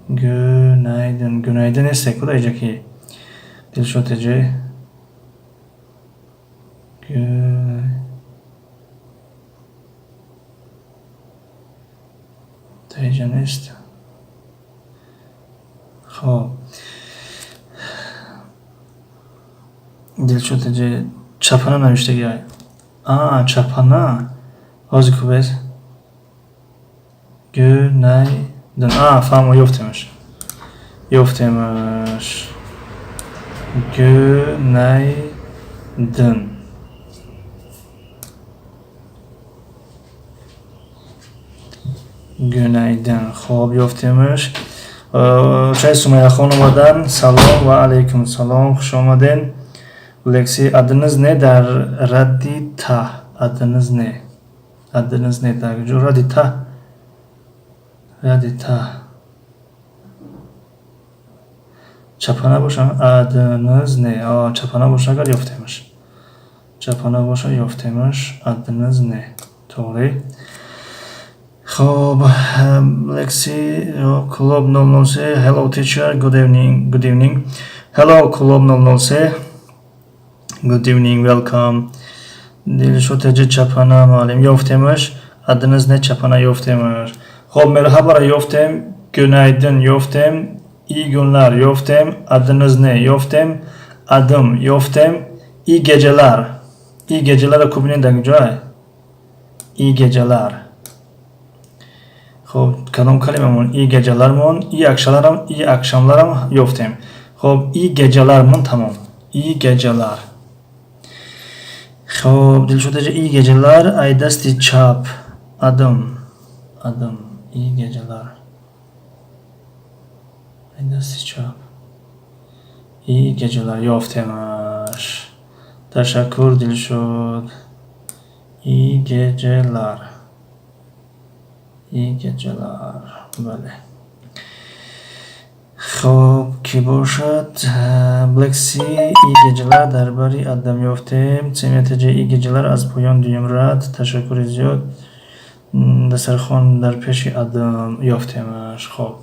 Günaydın. Günaydın несте куда иҷа ки? Дилшод Теҷе. Дар инҷа нест. Хоб, Дилшод ТҶ чапана навиштагиай. А, чапана. Ҳозир кубез. Гүнайдин. А, фаҳмо, ёфтемаш. Ёфтемаш. Гүнайдин. Гүнайдин. Хоб, ёфтемаш. Чай Сумайяхон омадан. Салом ва алайкум салом. Хуш омаден. Лекси adınız не дар радди та. Adınız не. Adınız не дар куҷо? Радди та. Радди та. Чапана боша, adınız не. А, чапана боша агар ёфтемаш. Чапана боша ёфтемаш. Adınız не. Тоғри. Хоб, Лекси Клуб 003. Hello teacher, good evening, good evening. Hello Club 003. Good evening, welcome. Дилшод ТҶ чапана муаллим ёфтемаш. Adınız не чапана ёфтемаш. Хоб, merhabара ёфтем, günaydın ёфтем, iyi günler ёфтем, adınız не ёфтем, adım ёфтем, iyi geceler. İyi geceler кубинен дар куҷое? İyi geceler. Хоб, кадом калимамон? İyi gecelerмон, iyi akşamlarам, iyi akşamlarам ёфтем. Хоб, iyi gecelerмон тамом. İyi geceler. Хоб, Дилшод ТҶ iyi geceler ай дасти чап. Adım. Adım. İyi geceler. Ай дасти чап. İyi geceler ёфтемаш. Ташаккур, Дилшод. İyi geceler. İyi geceler. Бале. Хоб, кӣ бошад? Блекси iyi geceler дар бари adım ёфтем. Семия ТҶ iyi geceler аз поён дуюм рад. Ташаккури зиёд. Дастархон дар пеши adım ёфтемаш. Хоб.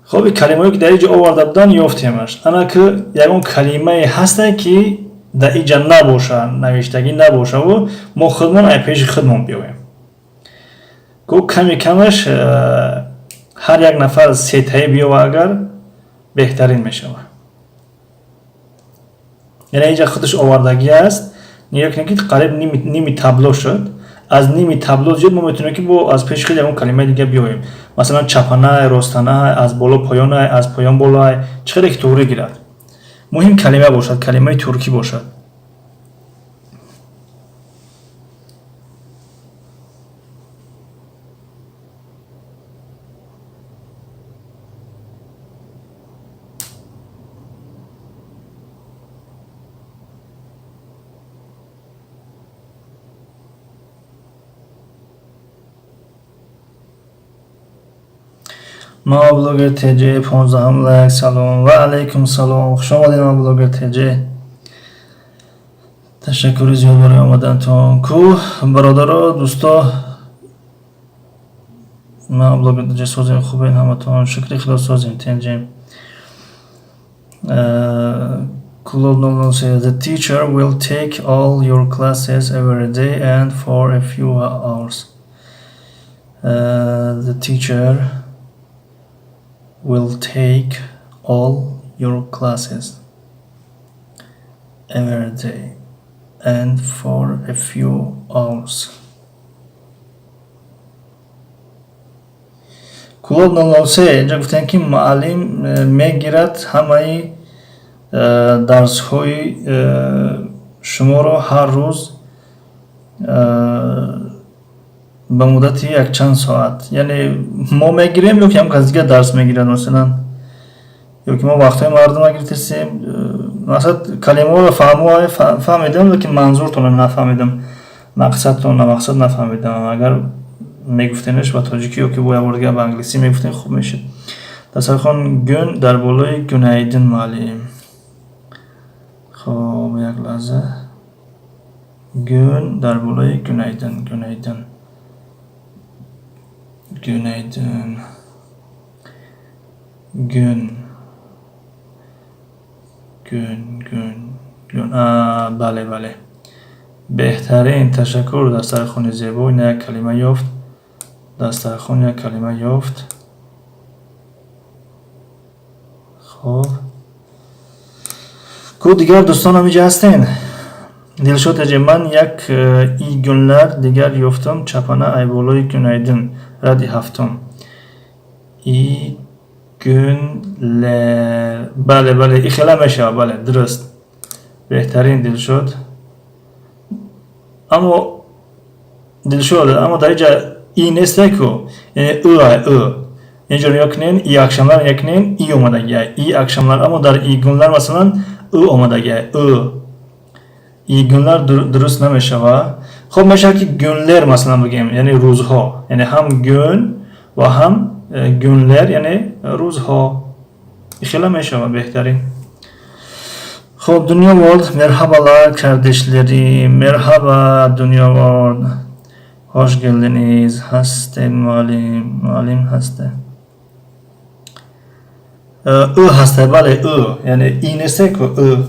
Хоб, ин калимаҳое ки дар инҷо оварда буданд ёфтемаш. Ана ки ягон калимае ҳастае ки дар инҷа набоша, навиштагӣ набошаву мо худмон ай пеши худмон биёем. Ку ками камаш ҳар як нафар сетаи биёва агар беҳтарин мешавад. Яъне инҷа худаш овардагӣ аст. Нигоҳ кунед ки қариб ними табло шуд. Аз ними табло зиёд мо метавонем ки бо аз пеши худ ягон калимаи дига биёем. Масалан, чапанай, ростанай, аз боло поёнай, аз поён болоай, чӣ қадар ки туғрӣ гирад. Муҳим калима бошад, калимаи туркӣ бошад. Ма блогер ТҶ 15 лайк. Салом ва алайкум салом. Хуш омадед, ма блогер ТҶ. Ташаккури зиёд барои омадантон. Ку бародаро, дӯсто, ма блогер ТҶ созем, хубен ҳаматон. Шукри Худо созем, тенҷем. Club 003. The teacher will take all your classes every day and for a few hours. The teacher will take all your classes every day and for a few hours. Клуб 003 инҷа гуфтем ки муаллим мегирад ҳамаи дарсҳои шуморо ҳар рӯз ба муддати якчанд соат. Яъне мо мегирем ё ки ҳам кас дигар дарс мегирад, масалан, ё ки мо вақтҳои мардумро гирифтастем. Мақсад калимаҳоро фаҳмидам, лекин манзуртонро нафаҳмидам, мақсадтонро мақсад нафаҳмидам. Агар мегуфтенаш ба тоҷикӣ ё ки бо як бор дигар ба англисӣ мегуфтен, хуб мешуд. Дастархон гүн дар болои günaydın муаллим. Хоб, як лаҳза. Gün дар болои günaydın, günaydın, günaydın, gün, gün, gün, gün. Бале, бале, беҳтарин. Ташаккур. Дастархони зебо. Ина як калима ёфт. Дастархон як калима ёфт. Хоб. Ку дигар дӯстон ҳамиҷа ҳастен? Дилшод аҷа, ман як iyi günler дигар ёфтам, чапана айболои günaydın, ради ҳафтум. İyi günler. Бале, бале, ихела мешавад, бале, дуруст. Беҳтарин, Дилшод. Аммо Дилшод, аммо дар инҷа и нестеку, яъне ы ай ы. Инҷо нигоҳ кунед, iyi akşamlar нигоҳ кунед, и омадагиай. İyi akşamlar, аммо дар iyi günler масалан ы омадагиай, ы. İyi günler дуруст намешавад. Хоб, мешавад ки günler масалан бигӯем, яъне рӯзҳо, яъне ҳам gün ва ҳам günler, яъне рӯзҳо. Ихела мешавад, беҳтарин. Хоб, Дунё World, merhabalar kardeşlerim, merhaba Дунё World. Hoş geldiniz. Ҳасте муаллим, муаллим ҳасте. Ы ҳасте, бале, ы, яъне и несте ку, ы.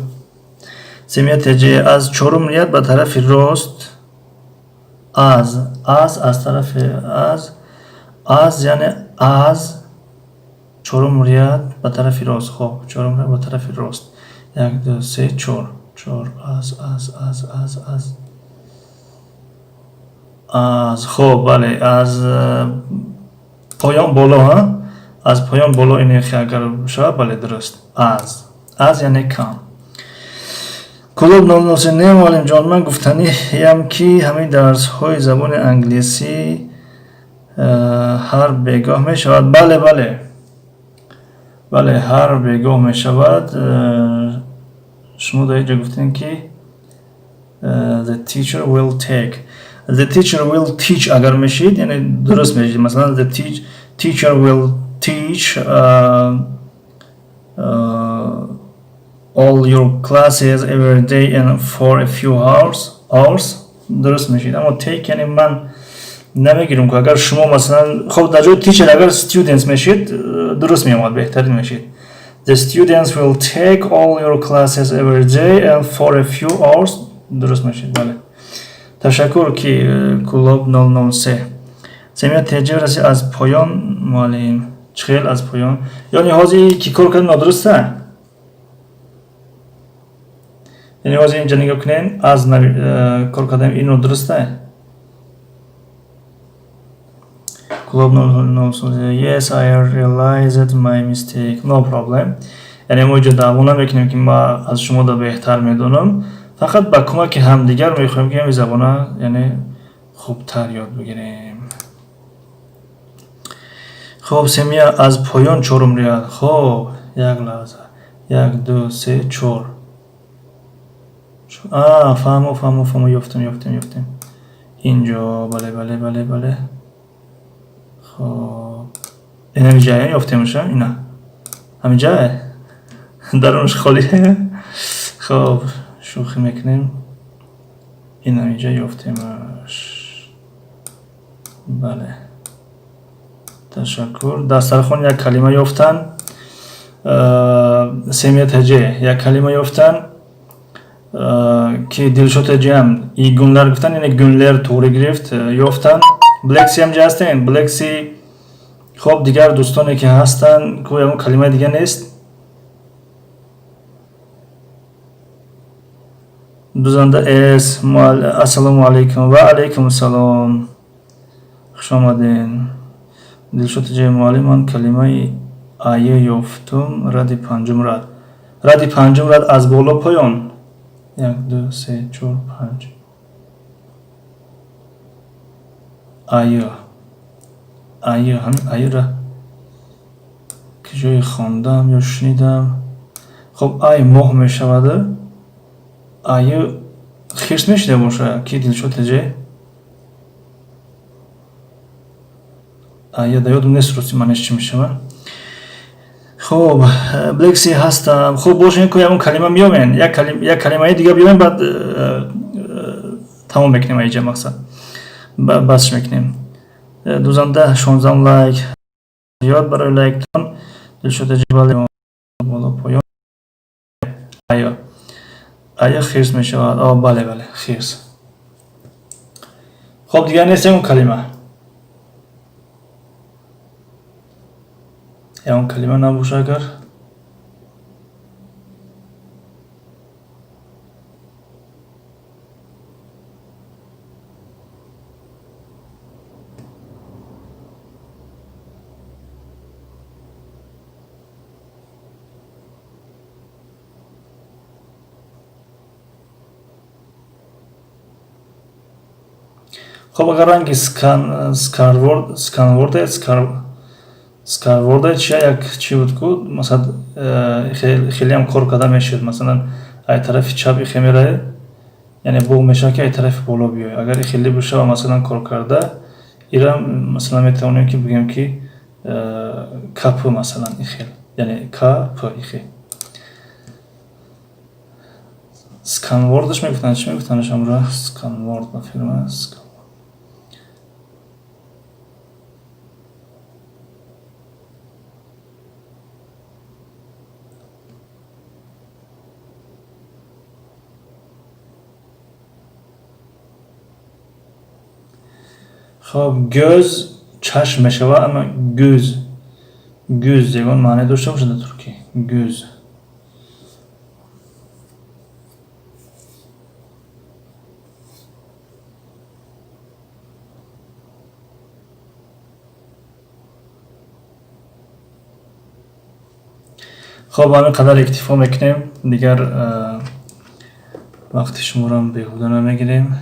Семия ТЖ, аз чорум ряд ба тарафи рост, аз тарафи аз, яъне аз чорум ряд ба тарафи рост. Хоб, чорум ряд ба тарафи рост. Як, ду, се, чор. Чор, аз, аз, аз, аз, аз. Аз, хоб, бале, аз поён боло, ҳа? Аз поён боло ин агар шавад, бале, дуруст. Аз. Аз яъне кам. Клуб 003, не муаллимҷон, ман гуфтаниям ки ҳамаи дарсҳои забони англисӣ ҳар бегоҳ мешавад. Бале, бале. Бале, ҳар бегоҳ мешавад. Шумо дар инҷо гуфтем ки the teacher will take. The teacher will teach агар мешид, яъне дуруст мешид. Масалан, the teacher will teach all your classes every day and for a few hours дуруст мешид. Аммо take яъне ман намегирам ки агар шумо масалан, хоб, дар ҷои teacher агар students мешид, дуруст меомад, беҳтарин мешид. The students will take all your classes every day and for a few hours дуруст мешид, бале. Ташаккур ки Клуб 003. Семия ТЖ раси аз поён, муаллим. Чӣ хел аз поён? Яъне ҳозир ки кор кардем нодуруста? Яъне ҳозир инҷа нигоҳ кунед, аз кор кардем, ин нодуруста? Клуб 003. Yes, I realized my mistake. No problem. Яъне мо инҷо даъво намекунем ки ма аз шумо да беҳтар медонам. Фақат ба кӯмаки ҳамдигар мехоҳем ки ҳамин забона яъне хубтар ёд бигирем. Хоб, семия, аз поён чорум ряд. Хоб, як лаҳза. Як, ду, се, чор. А, фаҳмо, фаҳмо, фаҳмо, ёфтем, ёфтем, ёфтем. Инҷо, бале, бале, бале, бале. Хоб. Ин ҳамиҷая ёфтемша? Ина. Ҳамиҷае? Дарунаш холӣ. Хоб, шӯхӣ мекунем. Ин ҳамиҷа ёфтемаш. Бале. Ташаккур. Дастархон як калима ёфтан. Семия ТЖ як калима ёфтан. Ки Дилшод ТЖ ҳам iyi günler гуфтан, яъне günler туғри гирифт, ёфтан. Блекси ҳам ҷа ҳастен? Блекси. Хоб, дигар дӯстоне ки ҳастанд, ку ягон калимаи дига нест? Дузанда С, ассалому алайкум. Ва алайкум салом. Хуш омаден. Дилшод ТЖ, муаллим, ман калимаи ая ёфтум, ради панҷум рад. Ради панҷум рад аз боло поён. Як, ду, се, чор, панҷ. Ая. Ая, ҳамин аяра ки ҷое хондам ё шунидам. Хоб, ай моҳ мешавад. Ая хирс мешида боша ки Дилшод ТЖ? Ая да ёдам нест, рости манеш чӣ мешавад. Хоб, Блекси ҳастам. Хоб, бошен ку ягон калима меёбен. Як калимаи дига биёбем, баъд тамом мекунем аиҷа мақсад. Басш мекунем. Дузанда 16 лайк. Зиёд барои лайктон. Дилшод ТЖ, бале, боло поён. Ая. Ая хирс мешавад. О, бале, бале, хирс. Хоб, дигар нест ягон калима. Ягон калима набоша агар. Хоб, агар ранги сканворде, сканворде чия, як чӣ буд ку, масалан, хелеам кор карда мешуд. Масалан, ай тарафи чап ихе меравед, яъне буғ мешавад, ки ай тарафи боло биёй. Агар хеле бошава, масалан, кор карда, ира, масалан, метавонем ки бигӯем, ки кп, масалан, ихел, яъне кп ихе. Сканвордаш мегуфтанд, чӣ мегуфтанд амра? Сканворд ба фирма. Хоб, гӯз чашм мешавад, аммо гӯз, гӯз ягон маъне дошта бошад дар туркӣ? Гӯз. Хоб, ба ҳамин қадар иктифо мекунем, дигар вақти шуморо беҳуда намегирем.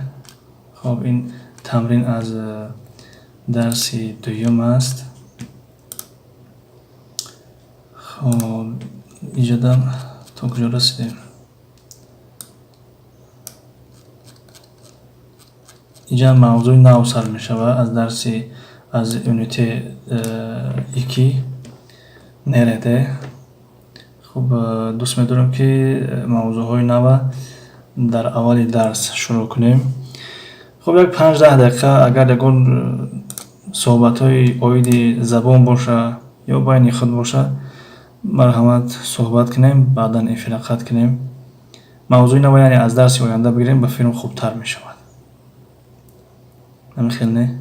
Хоб, ин тамрин аз дарси дуюм аст. Хоб, иҷодам то куҷо расидем? Инҷа мавзӯи нав сар мешавад аз дарси, аз ünite 2, nerede. Хуб, дӯст медорем, ки мавзӯъҳои нава дар аввали дарс шурӯъ кунем. Хуб, як 5-10 дақиқа агар ягон суҳбатҳои оиди забон боша ё байни худ боша, марҳамат, суҳбат кунем, баъдан эфира қатъ кунем. Мавзӯи нава, яъне, аз дарси оянда бигирем, ба филм хубтар мешавад. Ҳамин хел, не?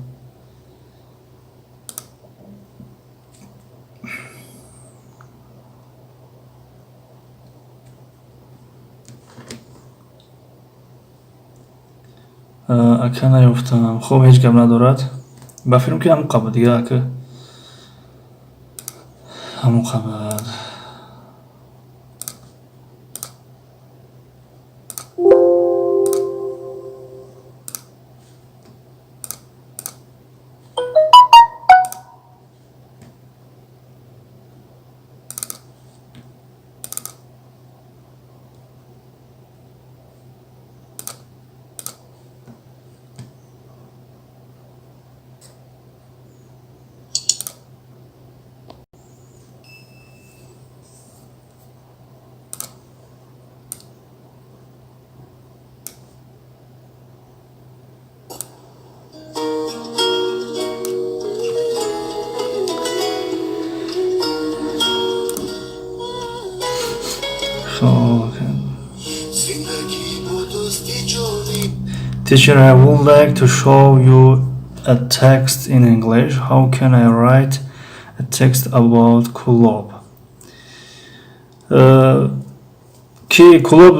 Ака, наёфтам. Хуб, ҳеҷ гап надорад. Ба филм ки ҳамон қабл дига, ака, ҳамон қабл. Хоб. Зиндагӣ бо дӯсти ҷонӣ. Teacher, I would like to show you a text in English. How can I write a text about Kulob? Ки Кулоб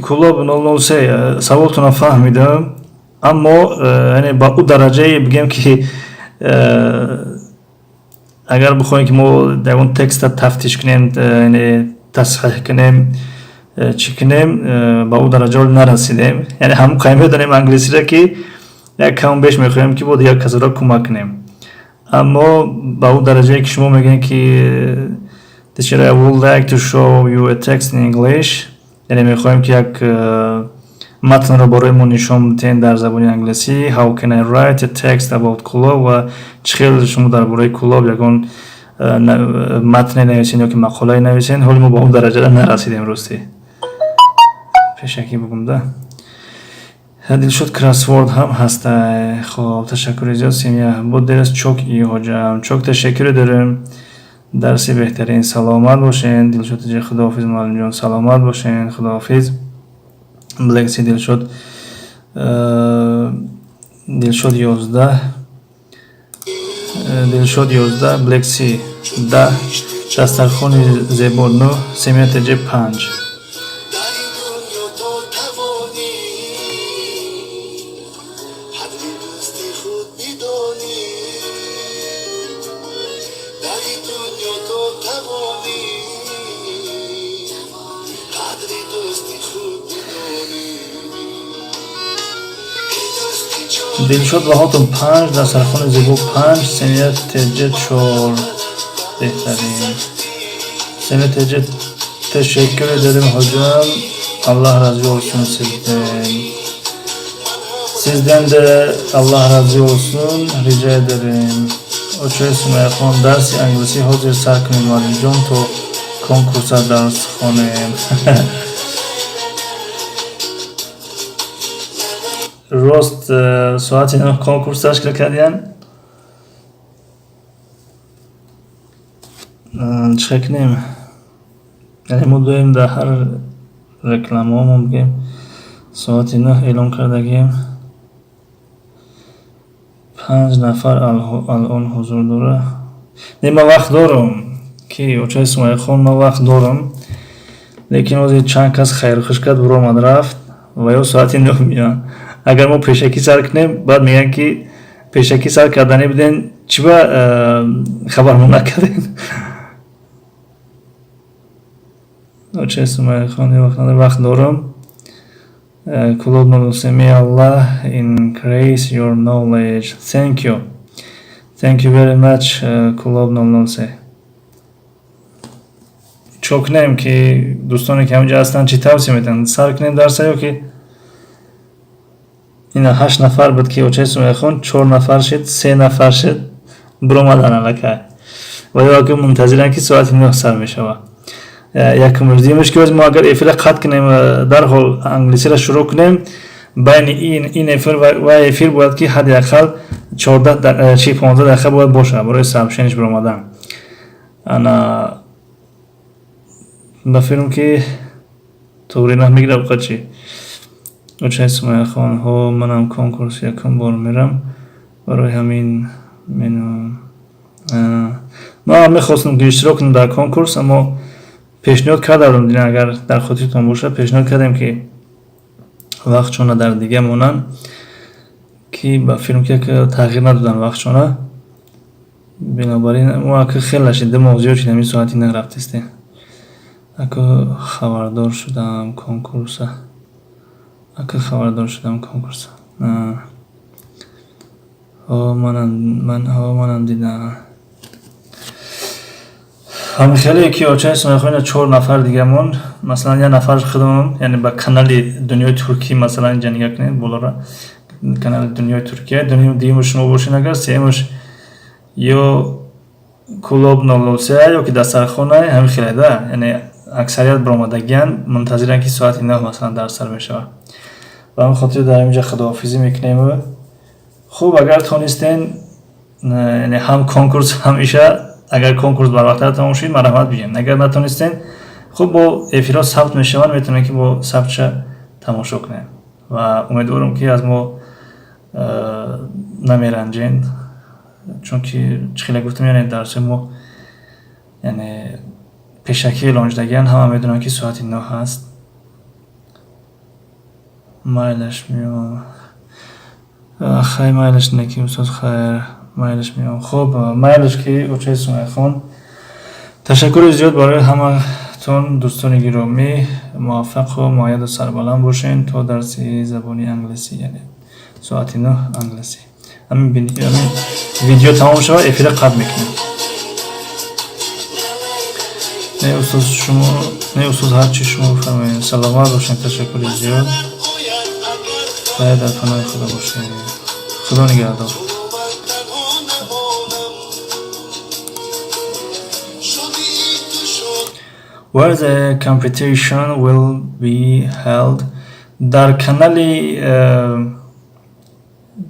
Кулоб 003, саволтонро фаҳмидам, аммо яъне ба ӯ дараҷае бигем, ки агар бихоҳем, ки мо ягон текста тафтиш кунем, яъне тасҳиҳ кунем, чӣ кунем, ба ӯ дараҷа нарасидем. Яъне ҳамон қайм медонем англисиро, ки як каму беш мехоҳем, ки бо дигар касоро кӯмак кунем, аммо ба ӯ дараҷае, ки шумо мегӯед, ки "Teacher, I would like to show you a text in English", яъне мехоҳем, ки як матнро барои мо нишон бидиҳем дар забони англисӣ. How can I write a text about Kulob? Ва чӣ хел шумо дар бораи Кулоб ягон матне нависен ё ки мақолае нависен, ҳоли мо ба он дараҷа нарасидем, ростӣ, пешакӣ бигум да. Дилшод, кроссворд ҳам ҳастай. Хоб, ташаккури зиёд. Семья bu ders çok iyi, hocam. Çok teşekkür ederim. Дарси беҳтарин, саломат бошен. Дилшод, худоҳофиз. Муаллимҷон, саломат бошен, худоҳофиз. Блекси, Дилшод, Дилшод 11, Дилшод 11, Блекси. 10, дастархони зебо 9, семья ТЖ 5. Дар ин дунё то тавонӣ, қадри дӯсти худ бидонӣ. Дар ин дунё то тавонӣ, қадри дӯсти худ бидонӣ. Эй дӯсти ҷон. Дилшод Ваҳотов 5, дастархони зебо 5, семья ТЖ 4. Беҳтарин. Семья ТЖ, teşekkür ederim hocam. Allah razı olsun sizden. Sizden de Allah razı olsun. Rica ederim. Очои Сумайяхон, дарси англисӣ ҳозир сар кунед, муаллимҷон, то конкурса дарс хонем. Рост, соати 9 конкурс ташкил кардиян. Чӣ кунем? Яъне мо доим дар ҳар рекламаҳо бигем, соати 9 эълон кардагием. 5 нафар алон ҳузур дора. Не, ман вақт дорам, ки очаи Сумайяхон, ман вақт дорам, лекин ҳозир чанд кас хайрхуш кард, биромад, рафт ва ё соати 9 меоянд. Агар мо пешакӣ сар кунем, баъд мегӯянд, ки пешакӣ сар карданӣ будем, чӣ ба хабармо накардем? Очаи Сумайяхон, вақт дорам. Клуб 03, may Allah increase your knowledge. Thank you. Thank you very much, Клуб 003. Чо кунем, ки дӯстоне, ки ҳаминҷа ҳастанд, чӣ тавсия метиҳанд? Сар кунем дарса ё ки ина 8 нафар буд, ки очаи Сумайяхон, 4 нафар шид, 3 нафар шид, биромадан аллакай. Ва ё ки мунтазиранд, ки соати 9 сар мешавад. Якумш, дуюмаш, ки мо агар эфира қатъ кунем, дарҳол англисиро шурӯъ кунем, байни ин эфир ва эфир бояд ки ҳадди ақал 14 чи 15 дақиқа бояд бошад барои сообщение ш биромадан. Ана ба филм ки туғри намегирад қа чи. Очаи Сумайяхон, ҳо, манам конкурс якум бор мерам, барои ҳамин менам. Ман мехостам, ки иштирок кунам дар конкурс, аммо пешниҳод кардам, дина агар дар хотиртон бошад, пешниҳод кардем, ки вақтшона дар дига монанд, ки ба филм ки тағйир надоданд вақтшона. Бинобар ин мо ака хеле нашид, 2 моҳ зиёд шид, ҳамин соати 9 рафтистем. Ака хабардор шудам конкурса. Ака хабардор шудам конкурса. Ҳо, манам дидам. Ҳамин хеле ки очаи Сумайяхон, 4 нафар дигамон, масалан, як нафар худамон, яъне ба канали Дунёи Туркӣ, масалан, инҷа нигоҳ кунед болора, канали Дунёи Туркия, дуюмаш шумо бошед, агар сеюмаш ё Клуб 003 ё ки дастархона, ҳамин хеле да, яъне аксарият баромадагиянд, мунтазиранд, ки соати 9 масалан дарс сар мешавад. Ба ҳамин хотир дар инҷа худоҳофизӣ мекунем. Хуб, агар тонистен, яъне ҳам конкурс, ҳам иша, агар конкурс барвақттар тамом шуд, марҳамат, биёем. Агар натонистен, хуб, бо эфирҳо сабт мешаванд, метавонем, ки бо сабтша тамошо кунем ва умедворам, ки аз мо намеранҷен, чунки чӣ хеле гуфтам, яъне дарсҳои мо, яъне пешакӣ эълон шудагиянд, ҳама медонанд, ки соати 9 ҳаст. Майлаш, меом. Хай, майлаш, неки устоз, хайр, майлаш, меом. Хуб, майлаш, ки очаи Сумайяхон, ташаккури зиёд барои ҳаматон, дӯстони гиромӣ. Муваффақу муайяду сарбаланд бошед то дарси забони англисӣ, яъне соати 9 англисӣ. Ҳамин видео тамом шавад, эфира қатъ мекунем. Не, устоз, шумо не, устоз, ҳарчи шумо бифармоед. Саломат бошед, ташаккури зиёд. Хайр, дар паноҳи Худо бошед. Худо нигаҳдор. Ман танҳо намонам. Шодии ту шод. Where the competition will be held? Дар канали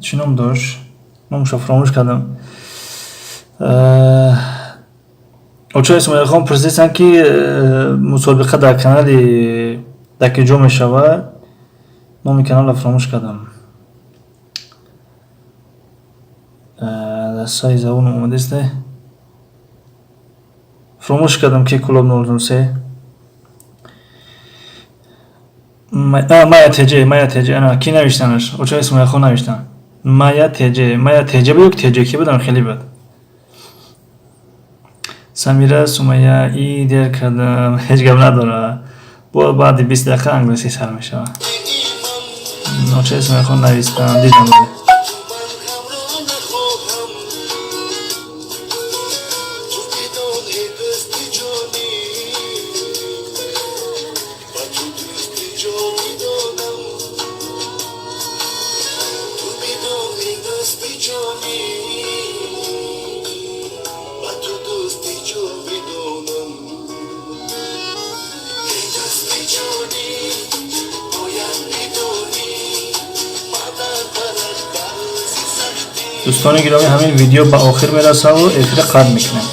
чӣ ном дошт? Номашро фаромӯш кардам. Очаи Исмоилхон пурсиданд, ки мусобиқа дар канали дар ки ҷо мешавад. Номи каналро фаромӯш кардам. Дар саи забон омадааст. Фуромӯш кардам, ки Кӯлоб 003. Мая ТЖ, Мая ТЖ, ана ки навиштанаш? Очаи Сумайяхон навиштан. Мая ТЖ, Мая ТЖ буд ё ТЖ ки будам, хеле бад. Самира, Сумайя, и дер кардам, ҳеҷ гап надора. Бо баъди 20 дақиқа англисӣ сар мешавад. Очаи Сумайяхон навистан, дидам. Ман ҳамро нахоҳам. Ту бидон, эй дӯсти ҷонӣ, ба ту дӯсти ҷовидонам. Ту бидон, эй дӯсти ҷонӣ, ба ту дӯсти ҷовидонам. Эй дӯсти ҷонӣ, бояд бидонӣ, ман дар барат дар рӯзи сахтӣ. Дӯстони гиромӣ, ҳамин видео ба охир мерасаву эфира қатъ мекунем.